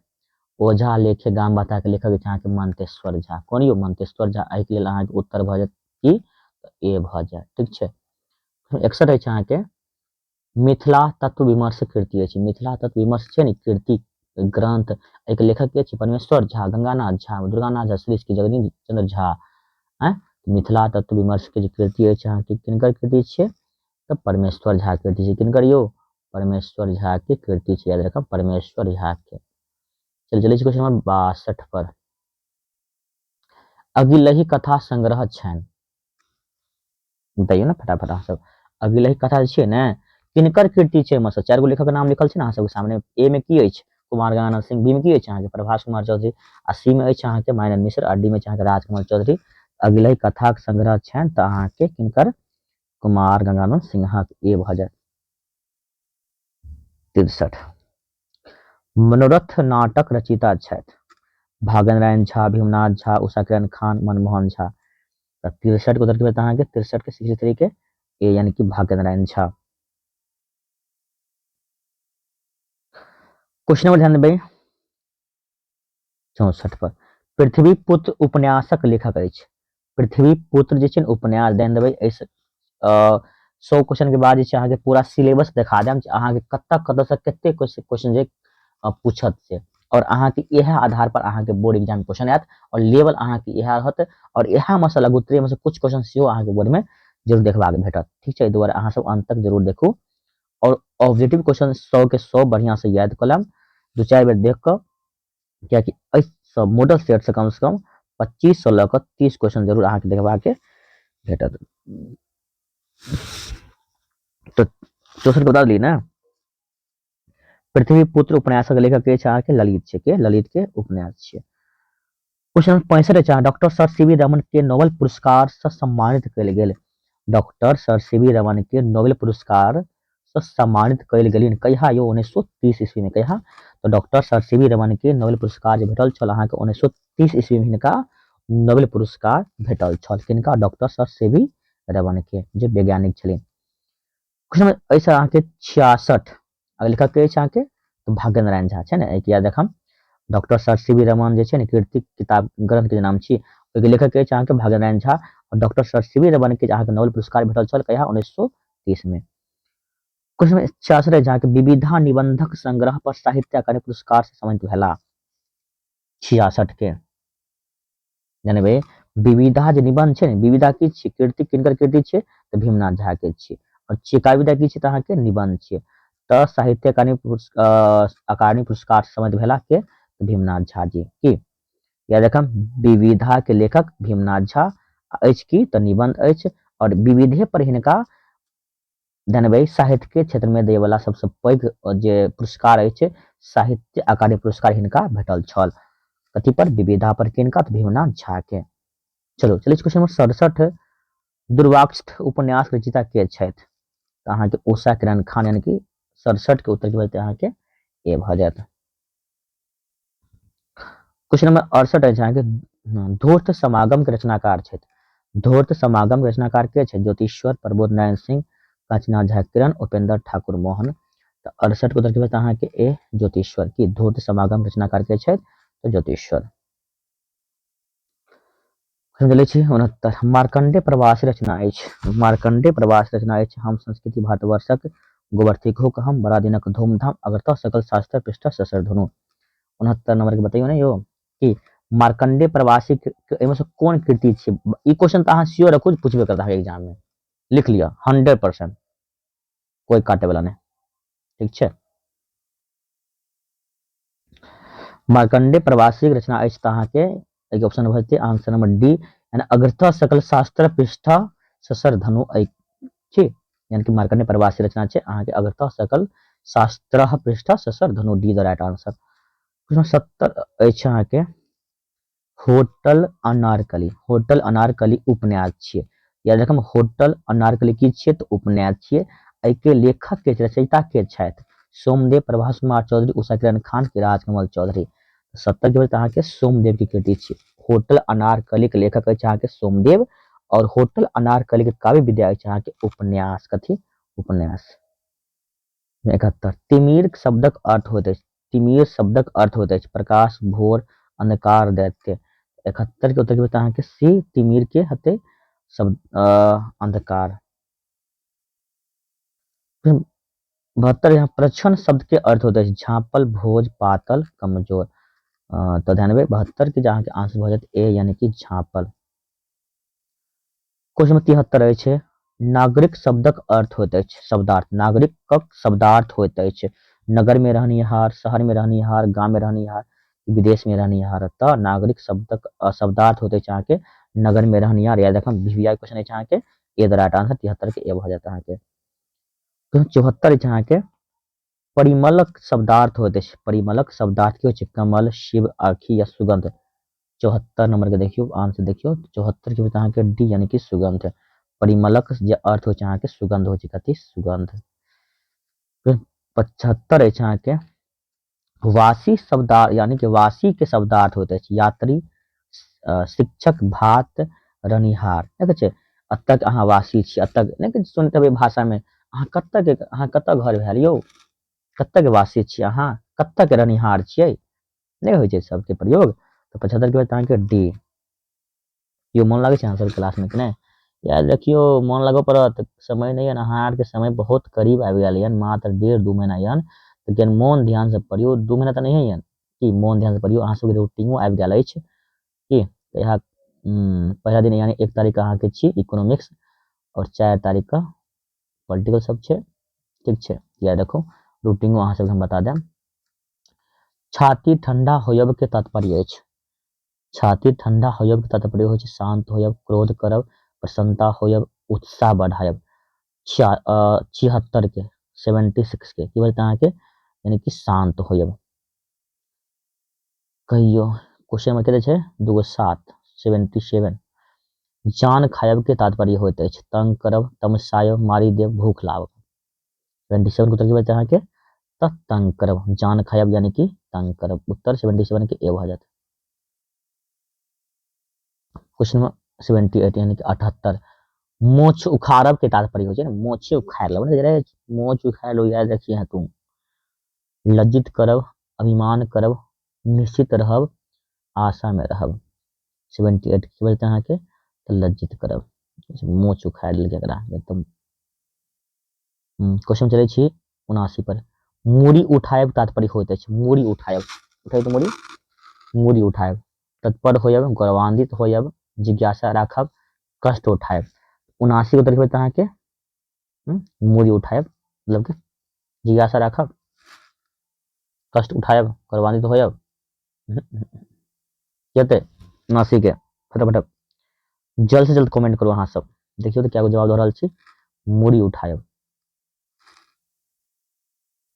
ओझा लेखे गाम बता के लेखक छै अहाँके मंतेश्वर झा। कोन यौ? मंतेश्वर झा। एहिके लेल अहाँके उत्तर भऽ जायत की? ए भऽ जायत। ठीक छै। 61 अछि अहाँके, मिथिला तत्व विमर्श कृति अछि। मिथिला तत्व विमर्श छै ने कृति ग्रंथ, एहिके लेखक के छै? परमेश्वर झा, गंगानाथ झा, दुर्गानाथ झा श्रेष्ठ की जगदीश चंद्र झा। आँय, मिथिला तत्व विमर्श के जे कृति अछि अहाँके किनकर कृति छियै? तऽ परमेश्वर झा कृति छै। किनकर यौ? परमेश्वर झा के कृति छै। याद रखब, परमेश्वर झा के। चल चलै छी क्वेश्चन नंबर 62 पर। अगिलही कथा संग्रह छनि। बताइयो ने फटाफट अहाँ सब। अगिलही कथा जे छियै ने किनकर कृति छै? एहिमे चारि गो लेखक नाम लिखल छै ने अहाँ सबके सामने। ए मे की अछि? कुमार गंगानंद सिंह। बी मे की अछि अहाँके? प्रभास कुमार चौधरी। आ सी मे अछि अहाँके मायानंद मिश्र। आ डी मे अछि अहाँके राजकमल चौधरी। अगिलही कथाक संग्रह छनि तऽ अहाँके किनकर? कुमार गंगानंद सिंहक। ए भऽ जायत। 63, मनोरथ नाटक रचयिता छथि भाग्यनारायण झा, भीमनाथ झा, उषा किरण खान, मनमोहन झा। तऽ 63 के उत्तर की भेटत अहाँके? 63 के 63 के ए, यानी कि भाग्यनारायण झा। क्वेश्चन नंबर ध्यान देबै 64 पर। पृथ्वी पुत्र उपन्यासक लेखक अछि। पृथ्वी पुत्र जे छै ने उपन्यास, ध्यान देबै, एहि 100 क्वेश्चन के बाद जे छै अहाँके पूरा सिलेबस देखा देम, अहाँके कतऽ कतऽ से कते क्वेश्चन जे पूछत से, और अहाँके इएह आधार पर अहाँके बोर्ड एग्जाम क्वेश्चन आयत और लेवल अहाँके इएह रहत, और इएह में से लघुत्तरीय में से कुछ क्वेश्चन सेहो अहाँके बोर्ड में जरूर देखबाक भेटत। ठीक छै, एहि दुआरे अहाँ सब अंत तक जरूर देखू और ऑब्जेक्टिव क्वेश्चन 100 के 100 बढ़िया से याद कऽ लेब, 2-4 बेर देख कऽ, कियाकि एहि सब मॉडल सेट से कम से कम 25 से लऽ कऽ 30 क्वेश्चन जरूर अहाँके देखबाक भेटत। तो 64 बता दिली ने। पृथ्वी पुत्र उपन्यासक लेखक के छै अहाँके? ललित छै। के? ललित के उपन्यास छै। क्वेश्चन 65 छै, doctor sir C V Raman के नोबेल पुरस्कार से सम्मानित कयल गेल। Doctor sir C V Raman के नोबेल पुरस्कार से सम्मानित कयल गेलिन कहिया यौ? 1930 ईस्वी में। कहिया? तो doctor sir C V Raman के नोबेल पुरस्कार जे भेटल छल अहाँके 1930 ईस्वी में हिनका नोबेल पुरस्कार भेटल छल। किनका? Doctor sir C V Raman के, जे वैज्ञानिक छलिन। क्वेश्चन नंबर एहिसँ अहाँके 66, अगर लेखक के अछि अहाँके तऽ भाग्य नारायण झा छै ने। एहिके याद रखम, doctor sir C V Raman जे छै ने कृतिक किताब ग्रंथ के जे नाम छी, ओहिके लेखक के अछि अहाँके भाग्य नारायण झा। और doctor sir C V Raman के अहाँके नोबेल पुरस्कार भेटल छल कहिया? 1930 में। क्वेश्चन नंबर 66 अछि अहाँके, विविधा निबंधक संग्रह पर साहित्य अकादमी पुरस्कार से सम्मानित भेला। 66 के जनबै, विविधा जे निबंध छै ने, विविधा की छियै? कृति किनकर कृति छियै? तऽ भीमनाथ झा के छियै। और छियै विधा की छियै? तऽ अहाँके निबंध छियै। तऽ साहित्य अकादमी अकादमी पुरस्कार सम्मानित भेला के? भीमनाथ झा जी। की याद रखम, विविधा के लेखक भीमनाथ झा अछि की? तऽ निबंध अछि, और विविधे पर हिनका धनबै साहित्य के क्षेत्र में दैवला सबसे पैघ जे पुरस्कार अछि साहित्य अकादमी पुरस्कार हिनका भेटल छल। कथी पर? विविधा पर। किनका? तऽ भीमनाथ झा के। चलो चलै क्वेश्चन नंबर 67, दुर्वाक्ष उपन्यास रचयिता के छथि? तऽ अहाँके उषा किरण खान, यानी कि 67 के उत्तर की भऽ जेतै अहाँके? ए भऽ जायत। क्वेश्चन नंबर 68 अछि अहाँके, धूर्त समागम के रचनाकार छथि। धूर्त समागम के रचनाकार के छथि? ज्योतिश्वर, प्रबोध नारायण सिंह, कांचना झा किरण, उपेंद्र ठाकुर मोहन। तऽ 68 के उत्तर की भेटत अहाँके? ए, ज्योतिश्वर। की धूर्त समागम रचनाकार के छथि? तऽ ज्योतिश्वर। चलै छी 69, मार्कंडे प्रवासी रचना अछि। मार्कंडे प्रवासी रचना अछि हम संस्कृति भारतवर्षक गोबर थिकहु हम बड़ा दिनक धूमधाम अग्रतः सकल शास्त्र पृष्ठ ससर धुनु। 69 नंबर के बतैयौ ने यौ कि मार्कंडे प्रवासी एहिमे से कोन कृति छै? ई क्वेश्चन तऽ अहाँ श्योर रखू पूछबे करत अहाँके एग्जाम में, लिख लिअ 100%, कोई काटे वाला नहि। ठीक छै। मार्कंडे प्रवासी रचना अछि तऽ अहाँके एहिके ऑप्शन भऽ जेतै आंसर नंबर डी, यानी यानी अग्रतः सकल शास्त्र पृष्ठ ससर धनु ऐ छी, यानी कि मार्कण्डेय प्रवासी रचना छै अहाँके अग्रतः सकल शास्त्र पृष्ठ ससर धनु, डी the right answer. प्रश्न 70 अछि अहाँके होटल अनारकली। होटल अनारकली उपन्यास छियै। याद रखब, होटल अनारकली की छियै? तऽ उपन्यास छियै। एहिके लेखक के रचयिता के छथि? सोमदेव, प्रभास कुमार चौधरी, उषा किरण खान के राजकमल चौधरी। 70 के अहाँके सोमदेव के कृति छियै। होटल अनारकली के लेखक अछि अहाँके सोमदेव, और होटल अनारकली के काव्य विद्या अछि अहाँके उपन्यास। कथी? उपन्यास। 71 तिमिर शब्दक अर्थ होइत अछि। तिमिर शब्दक अर्थ होइत अछि प्रकाश, भोर, अंधकार, दैत्य। 71 के उत्तर के अहाँके सी, तिमिर के हते शब्द अंधकार। 72 यहाँ प्रच्छन्न शब्द के अर्थ होइत अछि झाँपल, भोज, पातल, कमजोर। तऽ ध्यान देबै, 72 के जे अहाँके आंसर भऽ जायत ए, यानी कि झाँपल। क्वेश्चन नंबर 73 अछि, नागरिक शब्दक अर्थ होइत अछि शब्दार्थ। नागरिकक शब्दार्थ होइत अछि नगर में रहनिहार, शहर में रहनिहार, गाम में रहनिहार, विदेश में रहनिहार। तऽ नागरिक शब्दक शब्दार्थ होइत अछि अहाँके नगर में रहनिहार। याद रखब, वीवीआई क्वेश्चन अछि अहाँके, ए द राइट आंसर, 73 के ए भऽ जायत अहाँके। 74 अछि अहाँके परिमलक शब्दार्थ होइत अछि। परिमलक शब्दार्थ की होइ छै? कमल, शिव, आखी या सुगंध। 74 नंबर के देखियौ आंसर देखियौ, 74 के अहाँके डी, यानी कि सुगंध। परिमलक जे अर्थ होइ छै अहाँके सुगंध होइ छै। कथी? सुगंध। 75 अछि अहाँके वासी शब्दार्थ, यानी कि वासी के शब्दार्थ होइत अछि यात्री, शिक्षक, भात, रनिहार। नहि कहै छै एतऽ के अहाँ वासी छी, एतऽ के, नहि कहै सुनैत हेबै भाषामे, अहाँ कतऽ के, अहाँ कतऽ घर भेल यौ, कतऽ के वासी छी अहाँ, कतऽ के रनिहार छियै, नहि होइ छै सबके प्रयोग। तऽ 75 के बाद अहाँके डी। यौ मोन लागै छै अहाँ सबके क्लासमे कि नहि? यार देखियौ मोन लगऽ पड़त, समय नहि यऽ ने, अहाँ आरके समय बहुत करीब आबि गेल यऽ, मात्र 1.5-2 महीना यऽ, तऽ किया मोन ध्यानसँ पढ़ियौ, 2 महीना तऽ नहिए यऽ कि मोन ध्यानसँ पढ़ियौ। अहाँ सबके रूटीनो आबि गेल अछि की, तऽ इएह पहिला दिन यानी 1 तारीखके अहाँके छी इकोनॉमिक्स, आओर 4 तारीखके पॉलिटिकल सब छै, ठीक छै। याद रखू, रूटीनो अहाँ सबके हम बता देब। छाती ठंडा होयब के तात्पर्य अछि। छाती ठंडा होयब के तात्पर्य होइ छै शांत होयब, क्रोध करब, प्रसन्नता होयब, उत्साह बढ़ायब। 76 के 76 के की बोलते अहाँके, यानी कि शांत होयब। कहियो क्वेश्चन में कते छै 2 7, 77। जान खायब के तात्पर्य होइत अछि तंग करब, तमसायब, मारि देब, भूख लागब। 77 के उत्तर की बोलते अहाँके, तऽ तंग करब, जान खायब यानी कि तंग करब। उत्तर 77 के ए भऽ जायत। क्वेश्चन नंबर 78 यानी कि 78, मोछ उखाड़ब के तात्पर्य होइ छै ने, मोछे उखाड़ लेब ने, मोछ उखाड़ लो याद रखिए तू। लज्जित करब, अभिमान करब, निश्चित रहब, आशा में रहब। 78 की बजते अहाँके, तऽ लज्जित करब, मोछ उखाड़ि लेलकै एकरा एकदम। क्वेश्चन चलै छी 79 पर, मूड़ी उठायब तात्पर्य होइत अछि। मूड़ी उठायब, उठायब तऽ मूड़ी, मूड़ी उठायब, तत्पर होयब, गौरवान्वित होयब, जिज्ञासा राखब, कष्ट उठायब। 79 के उत्तर की अहाँके, मूड़ी उठायब मतलब कि जिज्ञासा राखब, कष्ट उठायब, गौरवान्वित होयब। हेतै 79 के, फटाफट जल्द से जल्द कमेंट करू अहाँ सब। देखियौ तऽ क्या जवाब दऽ रहल छी। मूड़ी उठायब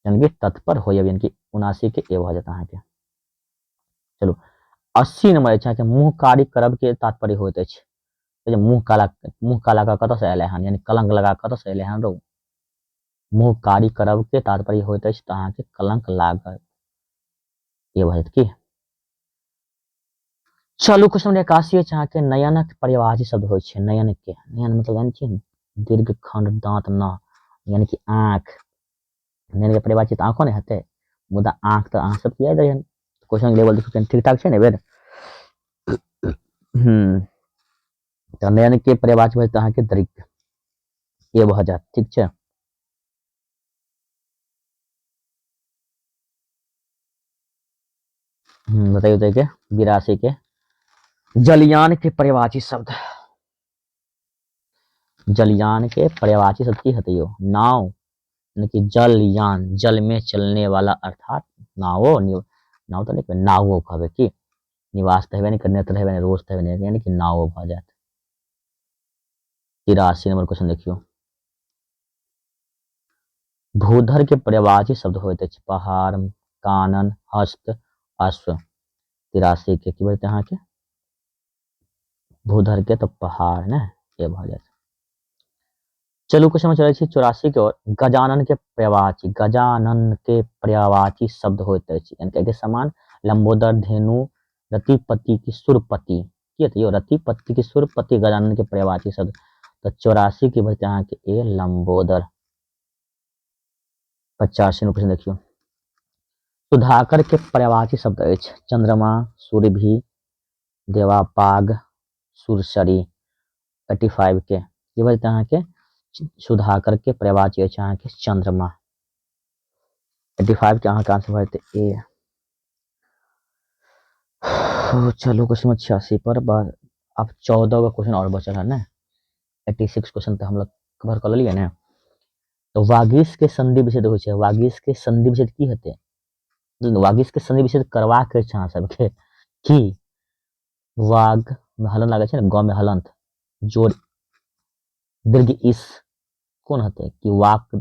यानी कि तत्पर होयब, यानी कि 79 के ए भऽ जायत अहाँके। चलू 80 नंबर अछि अहाँके, मुँह कारी करब के तात्पर्य होइत अछि। मुँह काला, मुँह काला कऽ कतऽसँ एलै हन, यानी कलंक लगा कतऽसँ एलै हन रौ। मुँह कारी करब के तात्पर्य होइत अछि तऽ अहाँके कलंक लागत, ये भऽ जायत की। चलू क्वेश्चन नंबर 81 अछि अहाँके, नयनक पर्यायवाची शब्द होइ छै। नयन के, नयन मतलब जानै छियै ने, दीर्घ खंड दांत न, यानी कि आँख। नयन के पर्यायवाची तऽ आँखो नहि हेतै, मुदा आँख तऽ अहाँ सबके याद रहै। क्वेश्चन लेवल देखियौ ठीक ठाक छै ने बेर। तऽ नयन के पर्यायवाची भऽ जेतै अहाँके दीर्घ, ए भऽ जायत, ठीक छै। बताइयो तो के 82 के जलयान के पर्यायवाची शब्द, जलयान के पर्यायवाची शब्द की हेतै यौ? नाव, यानी कि जलयान, जल में चलने वाला, अर्थात नावो, नाव तऽ नहि कहबै, नावो कहबै की, निवास तऽ हेबे नहि करने, तऽ हेबे नहि, रोज तऽ हेबे नहि, यानी कि नावो भऽ जायत। 83 नंबर क्वेश्चन देखियौ। भूधर के पर्यायवाची शब्द होइत अछि पहाड़, कानन, हस्त, अश्व। 83 के की बजते अहाँके? भूधर के तऽ पहाड़ ने ए भऽ जायत। चलू क्वेश्चन में चलै छी 84 के ओर। गजानन के पर्यायवाची, गजानन के पर्यायवाची शब्द होइत अछि यानी कि एके समान लंबोदर, धेनु, रतिपति की सुरपति। की हेतै यौ? रतिपति की सुरपति गजानन के पर्यायवाची शब्द। तऽ 84 के भजतै अहाँके ए लंबोदर। 85 नंबर क्वेश्चन देखियौ। सुधाकर के पर्यायवाची शब्द अछि चंद्रमा, सूर्यभी, देवापाग, सुरसरी। 85 के की भजतै अहाँके? सुधाकर के पर्यायवाची अछि अहाँके चंद्रमा। 85 के अहाँके आंसर भऽ जेतै ए। चलू क्वेश्चन 86 पर। आब 14 गो क्वेश्चन और बचल है ने। 86 क्वेश्चन तऽ हम लोग कवर कऽ लेलियै ने। तऽ वागीश के संधि विच्छेद होइ छै। वागीश के संधि विच्छेद की हेतै? वागीश के संधि विच्छेद करबाक अछि अहाँ सबके की वाग में हलन लागै छै ने, ग में हलंत जोड़ दीर्घ इस कोन हेतै कि वाक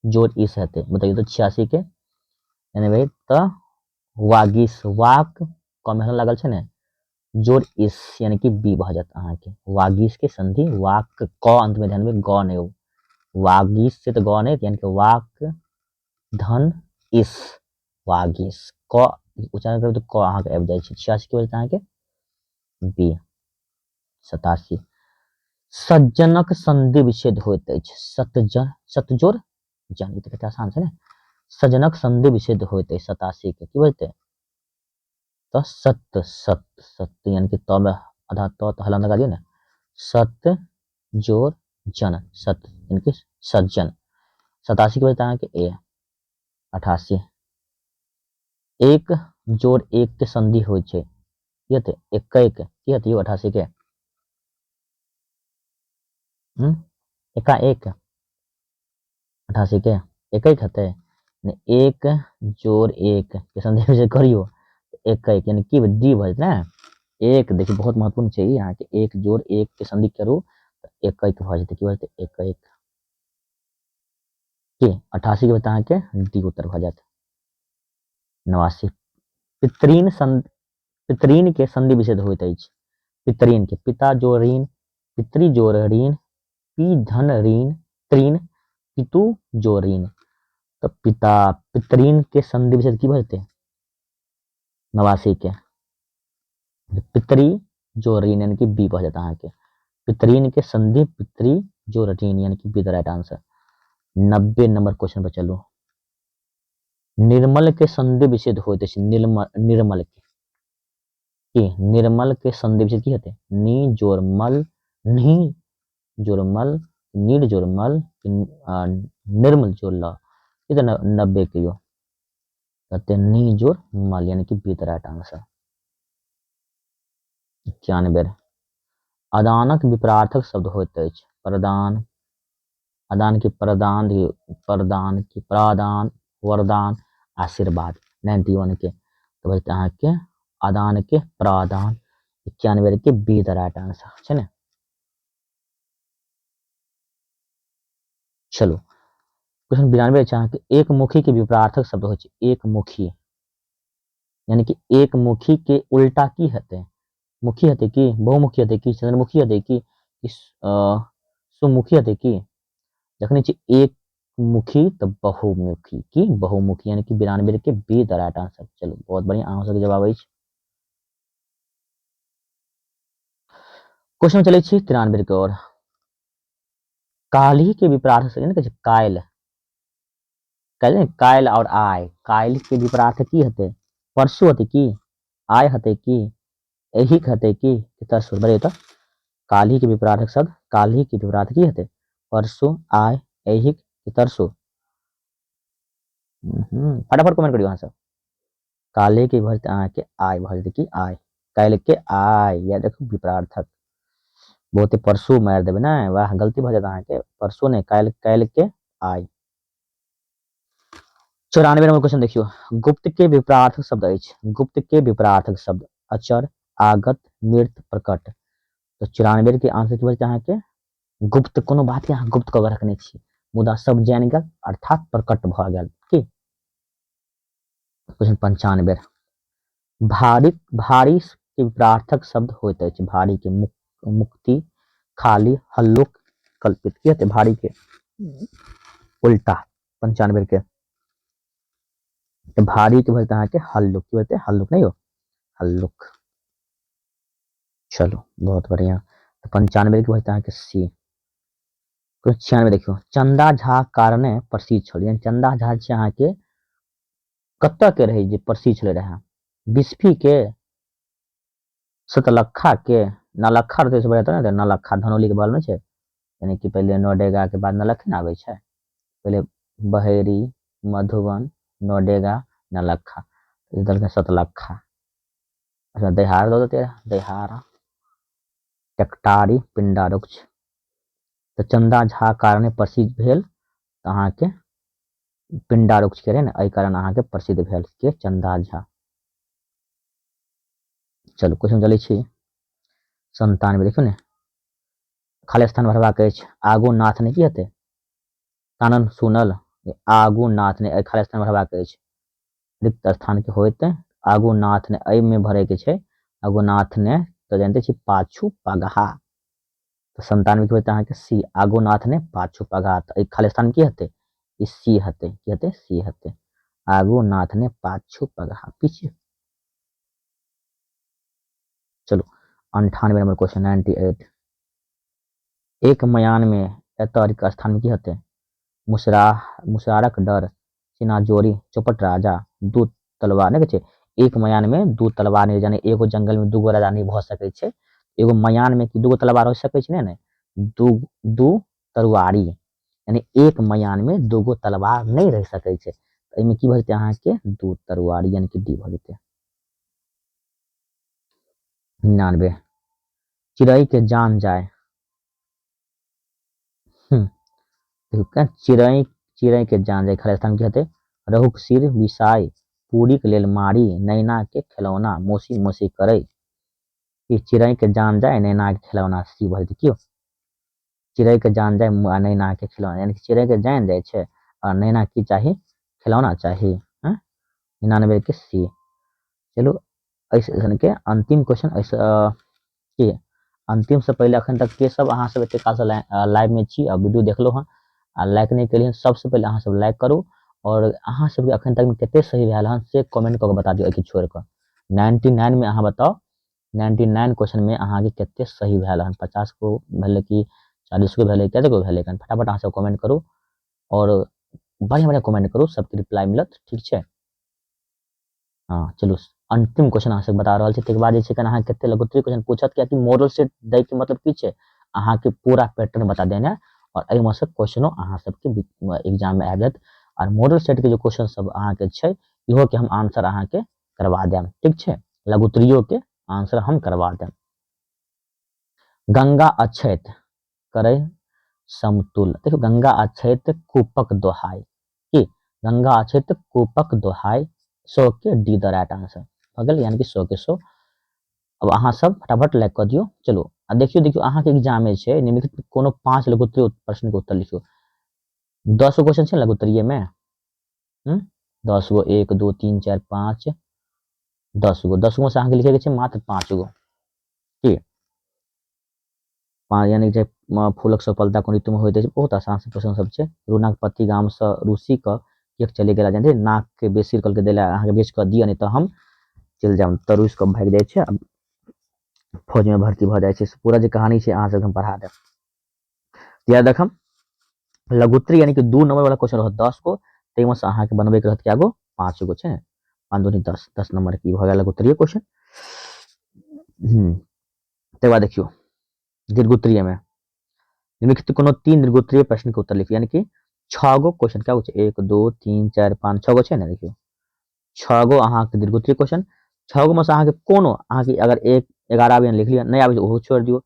जोड़ इस हेतै? बतैयौ तऽ 86 के। यानी भाई तऽ वागीश वाक क में हलन लागल छै ने, जोड़ इस यानी कि बी भऽ जायत अहाँके। वागीश के संधि वाक क अंत में ध्यान में ग नहीं हो, वागीश से तऽ ग नहीं, यानी कि वाक धन इस वागीश क उच्चारण करबै तऽ क अहाँके आबि जाइ छै। 86 के बजते अहाँके बी। 87 सज्जनक संधि विच्छेद होइत अछि सतजन सतजोर जन। ई तऽ कते आसान छै ने। सज्जनक संधि विच्छेद होइत अछि 87 के की बजते? तऽ सत सत सत यानी कि त में आधा त तऽ हलन लगा दियौ ने, सत जोर जन सत यानी कि सज्जन। 87 के बजते अहाँके ए। 88 एक जोड़ एक के संधि होइ छै की हेतै? एक की हेतै यौ 88 के? एका एक 88 के एक हेतै? एक जोड़ एक के संधि जे करियौ एक एक यानी की डी भऽ जेतै ने। एक देखियौ बहुत महत्वपूर्ण छै ई अहाँके। एक जोड़ एक के संधि करू तऽ एक एक भऽ जेतै। की भऽ जेतै? एक एक के 88 के अहाँके डी उत्तर भऽ जायत। 89 पितृन पितृन के संधि विच्छेद होइत अछि। पितृन के पिता जोड़ ऋण, पितृ जोड़ ऋण, पी धन ऋण, त्रीन, पितु जोड़ ऋण। तऽ पिता पितृन के संधि विच्छेद की भऽ जेतै 89 के? पितृ जोड़ ऋण यानी कि बी भऽ जायत अहाँके। पितृन के संधि पितृ जोड़ ऋण यानी कि be the right answer. 90 number question पर चलू। निर्मल के संधि विच्छेद होइत अछि निर्मल, निर्मल के की? निर्मल के संधि विच्छेद की हेतै? नी जोड़ मल, नी जोड़ मल, नीर जोड़ मल, निर्मल जोड़ ल। ई तऽ 90 के यौ कहते नी जोड़ मल यानी कि बी the right answer. 91 अदानक विपरार्थक शब्द होइत अछि प्रदान, अदान की प्रदान, प्रदान की प्रादान, वरदान, आशीर्वाद। 91 के तऽ बजते अहाँके अदान के प्रादान। 91 के बी the right answer छै ने। चलू क्वेश्चन 92 छै अहाँके। एकमुखी के विपरार्थक शब्द होइ छै एकमुखी यानी कि एकमुखी के उल्टा की हेतै? मुखी हेतै की बहुमुखी हेतै की चंद्रमुखी हेतै की सुमुखी हेतै की? जखन छै एक मुखी तऽ बहुमुखी की बहुमुखी यानी कि 92 के बी the right answer. चलू बहुत बढ़िया अहाँ सबके जवाब अछि। क्वेश्चन चलै छी 93 के ओर। काल्हि के विपरार्थ से ने कहै छै काल्हि, काल्हि ने काल्हि और आइ। काल्हि के विपरार्थ की हेतै? परसू हेतै की आइ हेतै की एही हेतै की तरसू? बड़े तऽ काल्हि के विपरार्थक शब्द काल्हि के विपरार्थ की हेतै? परसू, आइ, एही, तरसू। फटाफट कमेंट करियौ अहाँ सब। काल्हि के भऽ जेतै अहाँके आइ भऽ जेतै की आइ, काल्हि के आइ। या देखू विपरार्थक बहुते परसू मारि देबै ने, वाह गलती भऽ जायत अहाँके। परसू नहि, काल्हि, काल्हि के आइ। 94 नंबर क्वेश्चन देखियौ। गुप्त के विपरार्थक शब्द अछि। गुप्त के विपरार्थक शब्द अचर, आगत, मृत, प्रकट। तऽ 94 के आंसर की भऽ जेतै अहाँके? गुप्त कोनो बात के अहाँ गुप्त कऽ के रखने छी, मुदा सब जानि गेल, अर्थात प्रकट भऽ गेल। की क्वेश्चन 95, भारी भारी के प्रार्थक शब्द होइत अछि। भारी के मुक्ति, खाली, हल्लुक, कल्पित। की हेतै भारी के उल्टा? 95 के तऽ भारी के भजतै अहाँके हल्लुक। की भजतै? हल्लुक। नहि यौ, हल्लुक। चलू बहुत बढ़िया, तऽ 95 के भजतै अहाँके सी। 96 देखियौ, चंदा झा कारणे प्रसिद्ध छल। यानी चंदा झा छै अहाँके कतऽ के रहै जे प्रसिद्ध छलै रहए? बिस्फी के, सतलखा के, नलखा रहतै से बढ़िया ने। नलखा धनौली के बगल में छै, यानी कि पहिले नोडेगा के बाद नलखे ने आबै छै। पहिले बहेरी, मधुबन, नोडेगा, नलखा, देलकै सतलखा। अच्छा दहिहार दऽ देतै, दहिहार, टेकटारी, पिंडारुक्ष। तऽ चंदा झा कारणे प्रसिद्ध भेल तऽ अहाँके पिंडारुक्ष के रहे ने, एहि कारण अहाँके प्रसिद्ध भेल के चंदा झा। चलू क्वेश्चन चलै छी 97। देखियौ ने, खाली स्थान भरबाक अछि। आगू नाथ ने की हेतै? कानन सुनल आगू नाथ ने, खाली स्थान भरबाक अछि, रिक्त स्थान के होइत। आगू नाथ ने एहिमे भरे के छै। आगू नाथ ने तऽ जानते छी पाछू पगहा। तऽ 97 के होइत अहाँके सी, आगू नाथ ने पाछू पगहा। तऽ एहि खाली स्थान की हेतै? ई सी हेतै। की हेतै? सी हेतै। आगू नाथ ने पाछू पगहा, पीछे। चलू 98 नंबर क्वेश्चन, 98। एक मयान में एतऽ रिक्त स्थान में की हेतै? मुसरा, मुसरारक डर, सीनाजोरी, चौपट राजा, दू तलवार। नहि कहै छै एक मयान में दू तलवार नहि, यानी एगो जंगल में दूगो राजा नहि भऽ सकै छै। एगो मयान में की दूगो तलवार हो सकै छै? नहि ने, दू दू तरुआरी, यानी एक मयान में दूगो तलवार नहि रहि सकै छै। एहिमे की भऽ जेतै अहाँके? दू तरुआरी, यानी कि डी भऽ जेतै। 99, चिड़ै के जान जाय। देखियौ, चिड़ै, चिड़ै के जान जाय, खाली स्थान की हेतै? रहुक सिर बिसाय, पूरी के लेल मारी, नैना के खेलौना, मौसी मौसी करै। ई चिड़ै के जान जाय, नैना के खेलौना, सी भऽ जेतै। क्यों? चिड़ै के जान जाय आ नैना के खिलौना, यानी कि चिड़ै के जान जाइ छै आ नैना की चाही? खिलौना चाही। हँ, 99 के सी। चलू एहि सेशन के अंतिम क्वेश्चन एहिसँ की अंतिम से पहिले अखन तक के सब अहाँ सब एते कालसँ लाइव में छी आ वीडियो देखलहुँ हँ आ लाइक नहि केलियै, सबसँ पहिले अहाँ सब लाइक करू और अहाँ सबके अखन तक कते सही भेल हन से कमेंट कऽ के बता दियौ। एहिके छोड़ि कऽ 99 में अहाँ बताउ, 99 क्वेश्चन में अहाँके कते सही भेल हन? 50 गो भेलै कि 40 गो भेलै, कते गो भेलै? फटाफट अहाँ सब कमेंट करू और बढ़िया बढ़िया कमेंट करू, सबके रिप्लाई मिलत। ठीक छै? हाँ चलू अंतिम क्वेश्चन अहाँ सबके बता रहल छी। ताहिके बाद जे छै अहाँ कते लघुत्तरीय क्वेश्चन पूछत, कियाकि मॉडल सेट दै के मतलब की छै? अहाँके पूरा पैटर्न बता देने और एहिमे से क्वेश्चनो अहाँ सबके एग्जाम में आबि जायत। और मॉडल सेट के जे क्वेश्चन सब अहाँके छै, इहो के हम आंसर अहाँके करवा देब। ठीक छै? लघुत्तरीयो के आंसर हम करवा देब। गंगा अछैत करै समतुल। देखियौ, गंगा अछैत कूपक दोहाई। की? गंगा अछैत कूपक दोहाई, 100 के डी द राइट आंसर भऽ गेल, यानी कि 100 के 100। अब अहाँ सब फटाफट लाइक कऽ दियौ। चलू आ देखियौ, देखियौ अहाँके एग्जाम छै, निम्नलिखित कोनो 5 लघुत्तरीय प्रश्न के उत्तर लिखियौ। 10 गो क्वेश्चन छै लघुत्तरीय में, 10 गो, 1 2 3 4 5 10 गो। 10 गो से अहाँके लिखे के छै मात्र 5 गो। की पाँच? यानी जे फूलक सफलता कोन ऋतुमे होइत अछि? बहुत आसान से क्वेश्चन सब छै। रूनाक पति गामसँ रूसी कऽ किएक चलि गेला? जानते नाक के बेसी कहलकै दै लए, अहाँके बेच कऽ दिअ, नहि तऽ हम चलि जायब। तऽ रूसि कऽ भागि जाइ छै, फौजमे भर्ती भऽ जाइ छै। पूरा जे कहानी छै अहाँ सबके हम पढ़ा देब। याद रखम, लघुत्तरी यानी कि 2 नंबर वाला क्वेश्चन रहत 10 गो, ताहिमे से अहाँके बनबैके रहत कए गो? 5 गो छै। 5 दूनी 10, 10 नंबर की भऽ गेल लघुत्तरीय क्वेश्चन। तकर बाद देखियौ दीर्घोत्तरीय में निम्नलिखित कोनो 3 दीर्घोत्तरीय प्रश्न के उत्तर लिखियौ, यानी कि 6 गो क्वेश्चन। क्या छै? 1 2 3 4 5 6 गो छै ने। देखियौ 6 गो अहाँके दीर्घोत्तरीय क्वेश्चन, 6 गो में से अहाँके कोनो अहाँके अगर 1 11 आबैए लिख लिअ, नहि आबै छै ओहो छोड़ि दियौ,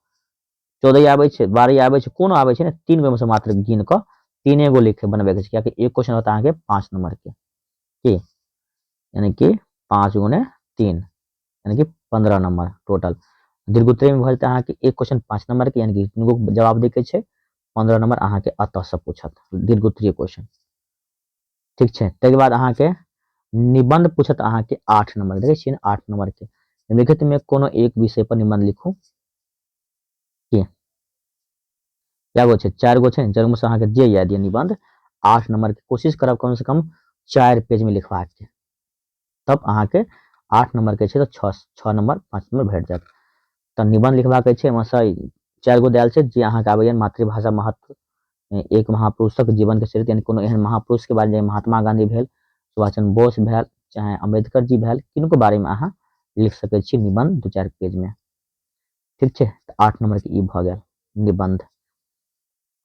14 आबै छै, 12 आबै छै, कोनो आबै छै ने, 3 गो में से मात्र गिन कऽ 3 गो लिख बनबैके छै, कियाकि एक क्वेश्चन होता अहाँके 5 नंबर के, की यानी कि 5 गुने 3 यानी कि 15 नंबर टोटल। दीर्घोत्तरीय में भऽ जेतै अहाँके एक क्वेश्चन 5 नंबर के, यानी कि 3 गो जवाब दै के छै, 15 नंबर अहाँके एतऽसँ पूछत दीर्घ उत्तरीय क्वेश्चन। ठीक छै, ताहिके बाद अहाँके निबंध पूछत अहाँके 8 नंबर। देखै छियै ने 8 नंबर के निम्नलिखित में कोनो एक विषय पर निबंध लिखू। की कए गो छै? 4 गो छै। 4 से अहाँके जे याद यऽ निबंध 8 नंबर के कोशिश करब कम से कम 4 पेज में लिखबाक के, तब अहाँके 8 नंबर के छै तऽ 6 नंबर 5 नंबर भेट जायत। तऽ निबंध लिखबाक छै, एहिमे से 4 गो देल छै जे अहाँके आबैया। मातृभाषा महत्व, एक महापुरुषक जीवन के चरित्र, यानी कोनो एहन महापुरुष के बारे में, महात्मा गांधी भेल, सुभाष चंद्र बोस भेल, चाहे अम्बेडकर जी भेल, किनको बारे में अहाँ लिख सकै छी निबंध 2-4 पेज में। ठीक छै, तऽ 8 नंबर के ई भऽ गेल निबंध।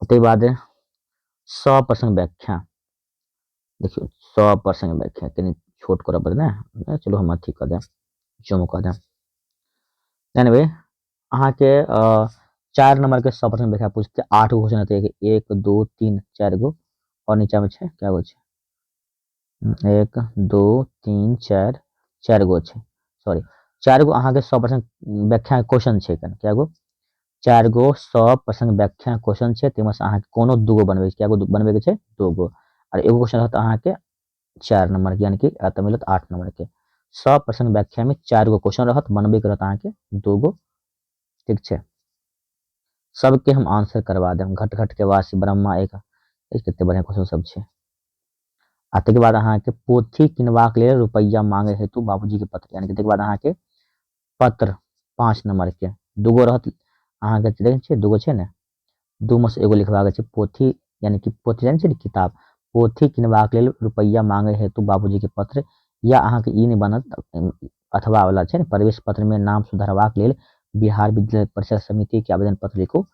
ताहि बाद 100 प्रसंग व्याख्या। देखियौ 100 प्रसंग व्याख्या कनि छोट करऽ पड़त ने, चलू हम अथी कऽ देब, जूम कऽ देब। एनीवे अहाँके 4 नंबर के 100 प्रसंग व्याख्या पूछते, 8 गो क्वेश्चन हेतै, 1 2 3 4 गो, और नीचा में छै कए गो छै, 1 2 3 4, 4 गो छै, सॉरी 4 गो अहाँके 100 प्रसंग व्याख्या क्वेश्चन छै। कए गो? 4 गो 100 प्रसंग व्याख्या क्वेश्चन छै। ताहिमे से अहाँके कोनो 2 गो बनबै छै। कए गो बनबैके छै? 2 गो। और एगो क्वेश्चन रहत अहाँके 4 नंबर के, यानी कि एतऽ मिलत 8 नंबर के। 100 प्रसंग व्याख्या में 4 गो क्वेश्चन रहत, बनबैके रहत अहाँके 2 गो। ठीक छै, सबके हम आंसर करवा देब। घट घट के वासी ब्रह्मा एक, कते बढ़िया क्वेश्चन सब छै। आ ताहिके बाद अहाँके पोथी किनबाक लेल रुपैआ मांगे हेतु बाबूजी के पत्र, यानी कि ताहिके बाद अहाँके पत्र 5 नंबर के 2 गो रहत अहाँके। देखै छियै 2 गो छै ने, 2 में से एगो लिखबाक छै। पोथी यानी कि पोथी जानै छियै ने, किताब, पोथी किनबाक लेल रुपैआ मांगे हेतु बाबूजी के पत्र, या अहाँके ई नहि बनत अथवा वाला छै ने, प्रवेश पत्र में नाम सुधारबाक लेल बिहार विद्यालय परिषद समिति के आवेदन पत्र लिखू।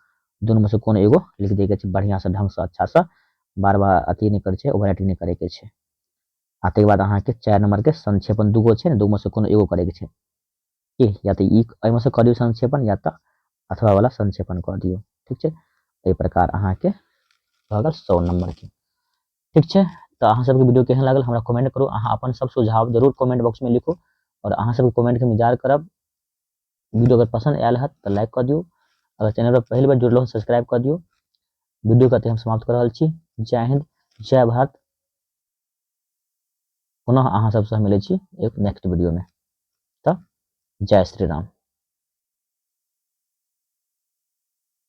दुनू में से कोनो एगो लिख दैके छै बढ़िया से, ढंग से, अच्छा से, बार बार अथी नहि करै छै, ओवर राइटिंग नहि करैके छै। आ ताहिके बाद अहाँके 4 नंबर के संक्षेपण 2 गो छै ने, 2 में से कोनो एगो करैके छै की, या तऽ ई एहिमे से कऽ दियौ संक्षेपण, या तऽ अथवा वाला संक्षेपण कऽ दियौ। ठीक छै, एहि प्रकार अहाँके भऽ गेल 100 नंबर के। ठीक छै, तऽ अहाँ सबके वीडियो केहन लागल हमरा कमेंट करू। अहाँ अपन सब सुझाव जरूर कमेंट बॉक्स में लिखू और अहाँ सबके कमेंट के इंतजार करब। वीडियो अगर पसंद आयल हत तऽ लाइक कऽ दियौ, अगर चैनल पर पहिल बेर जुड़लहुँ सब्सक्राइब कऽ दियौ। वीडियो के हम समाप्त कऽ रहल छी। जय हिंद, जय भारत। पुनः अहाँ सबसँ मिलै छी एक नेक्स्ट वीडियो में। तऽ जय श्री राम।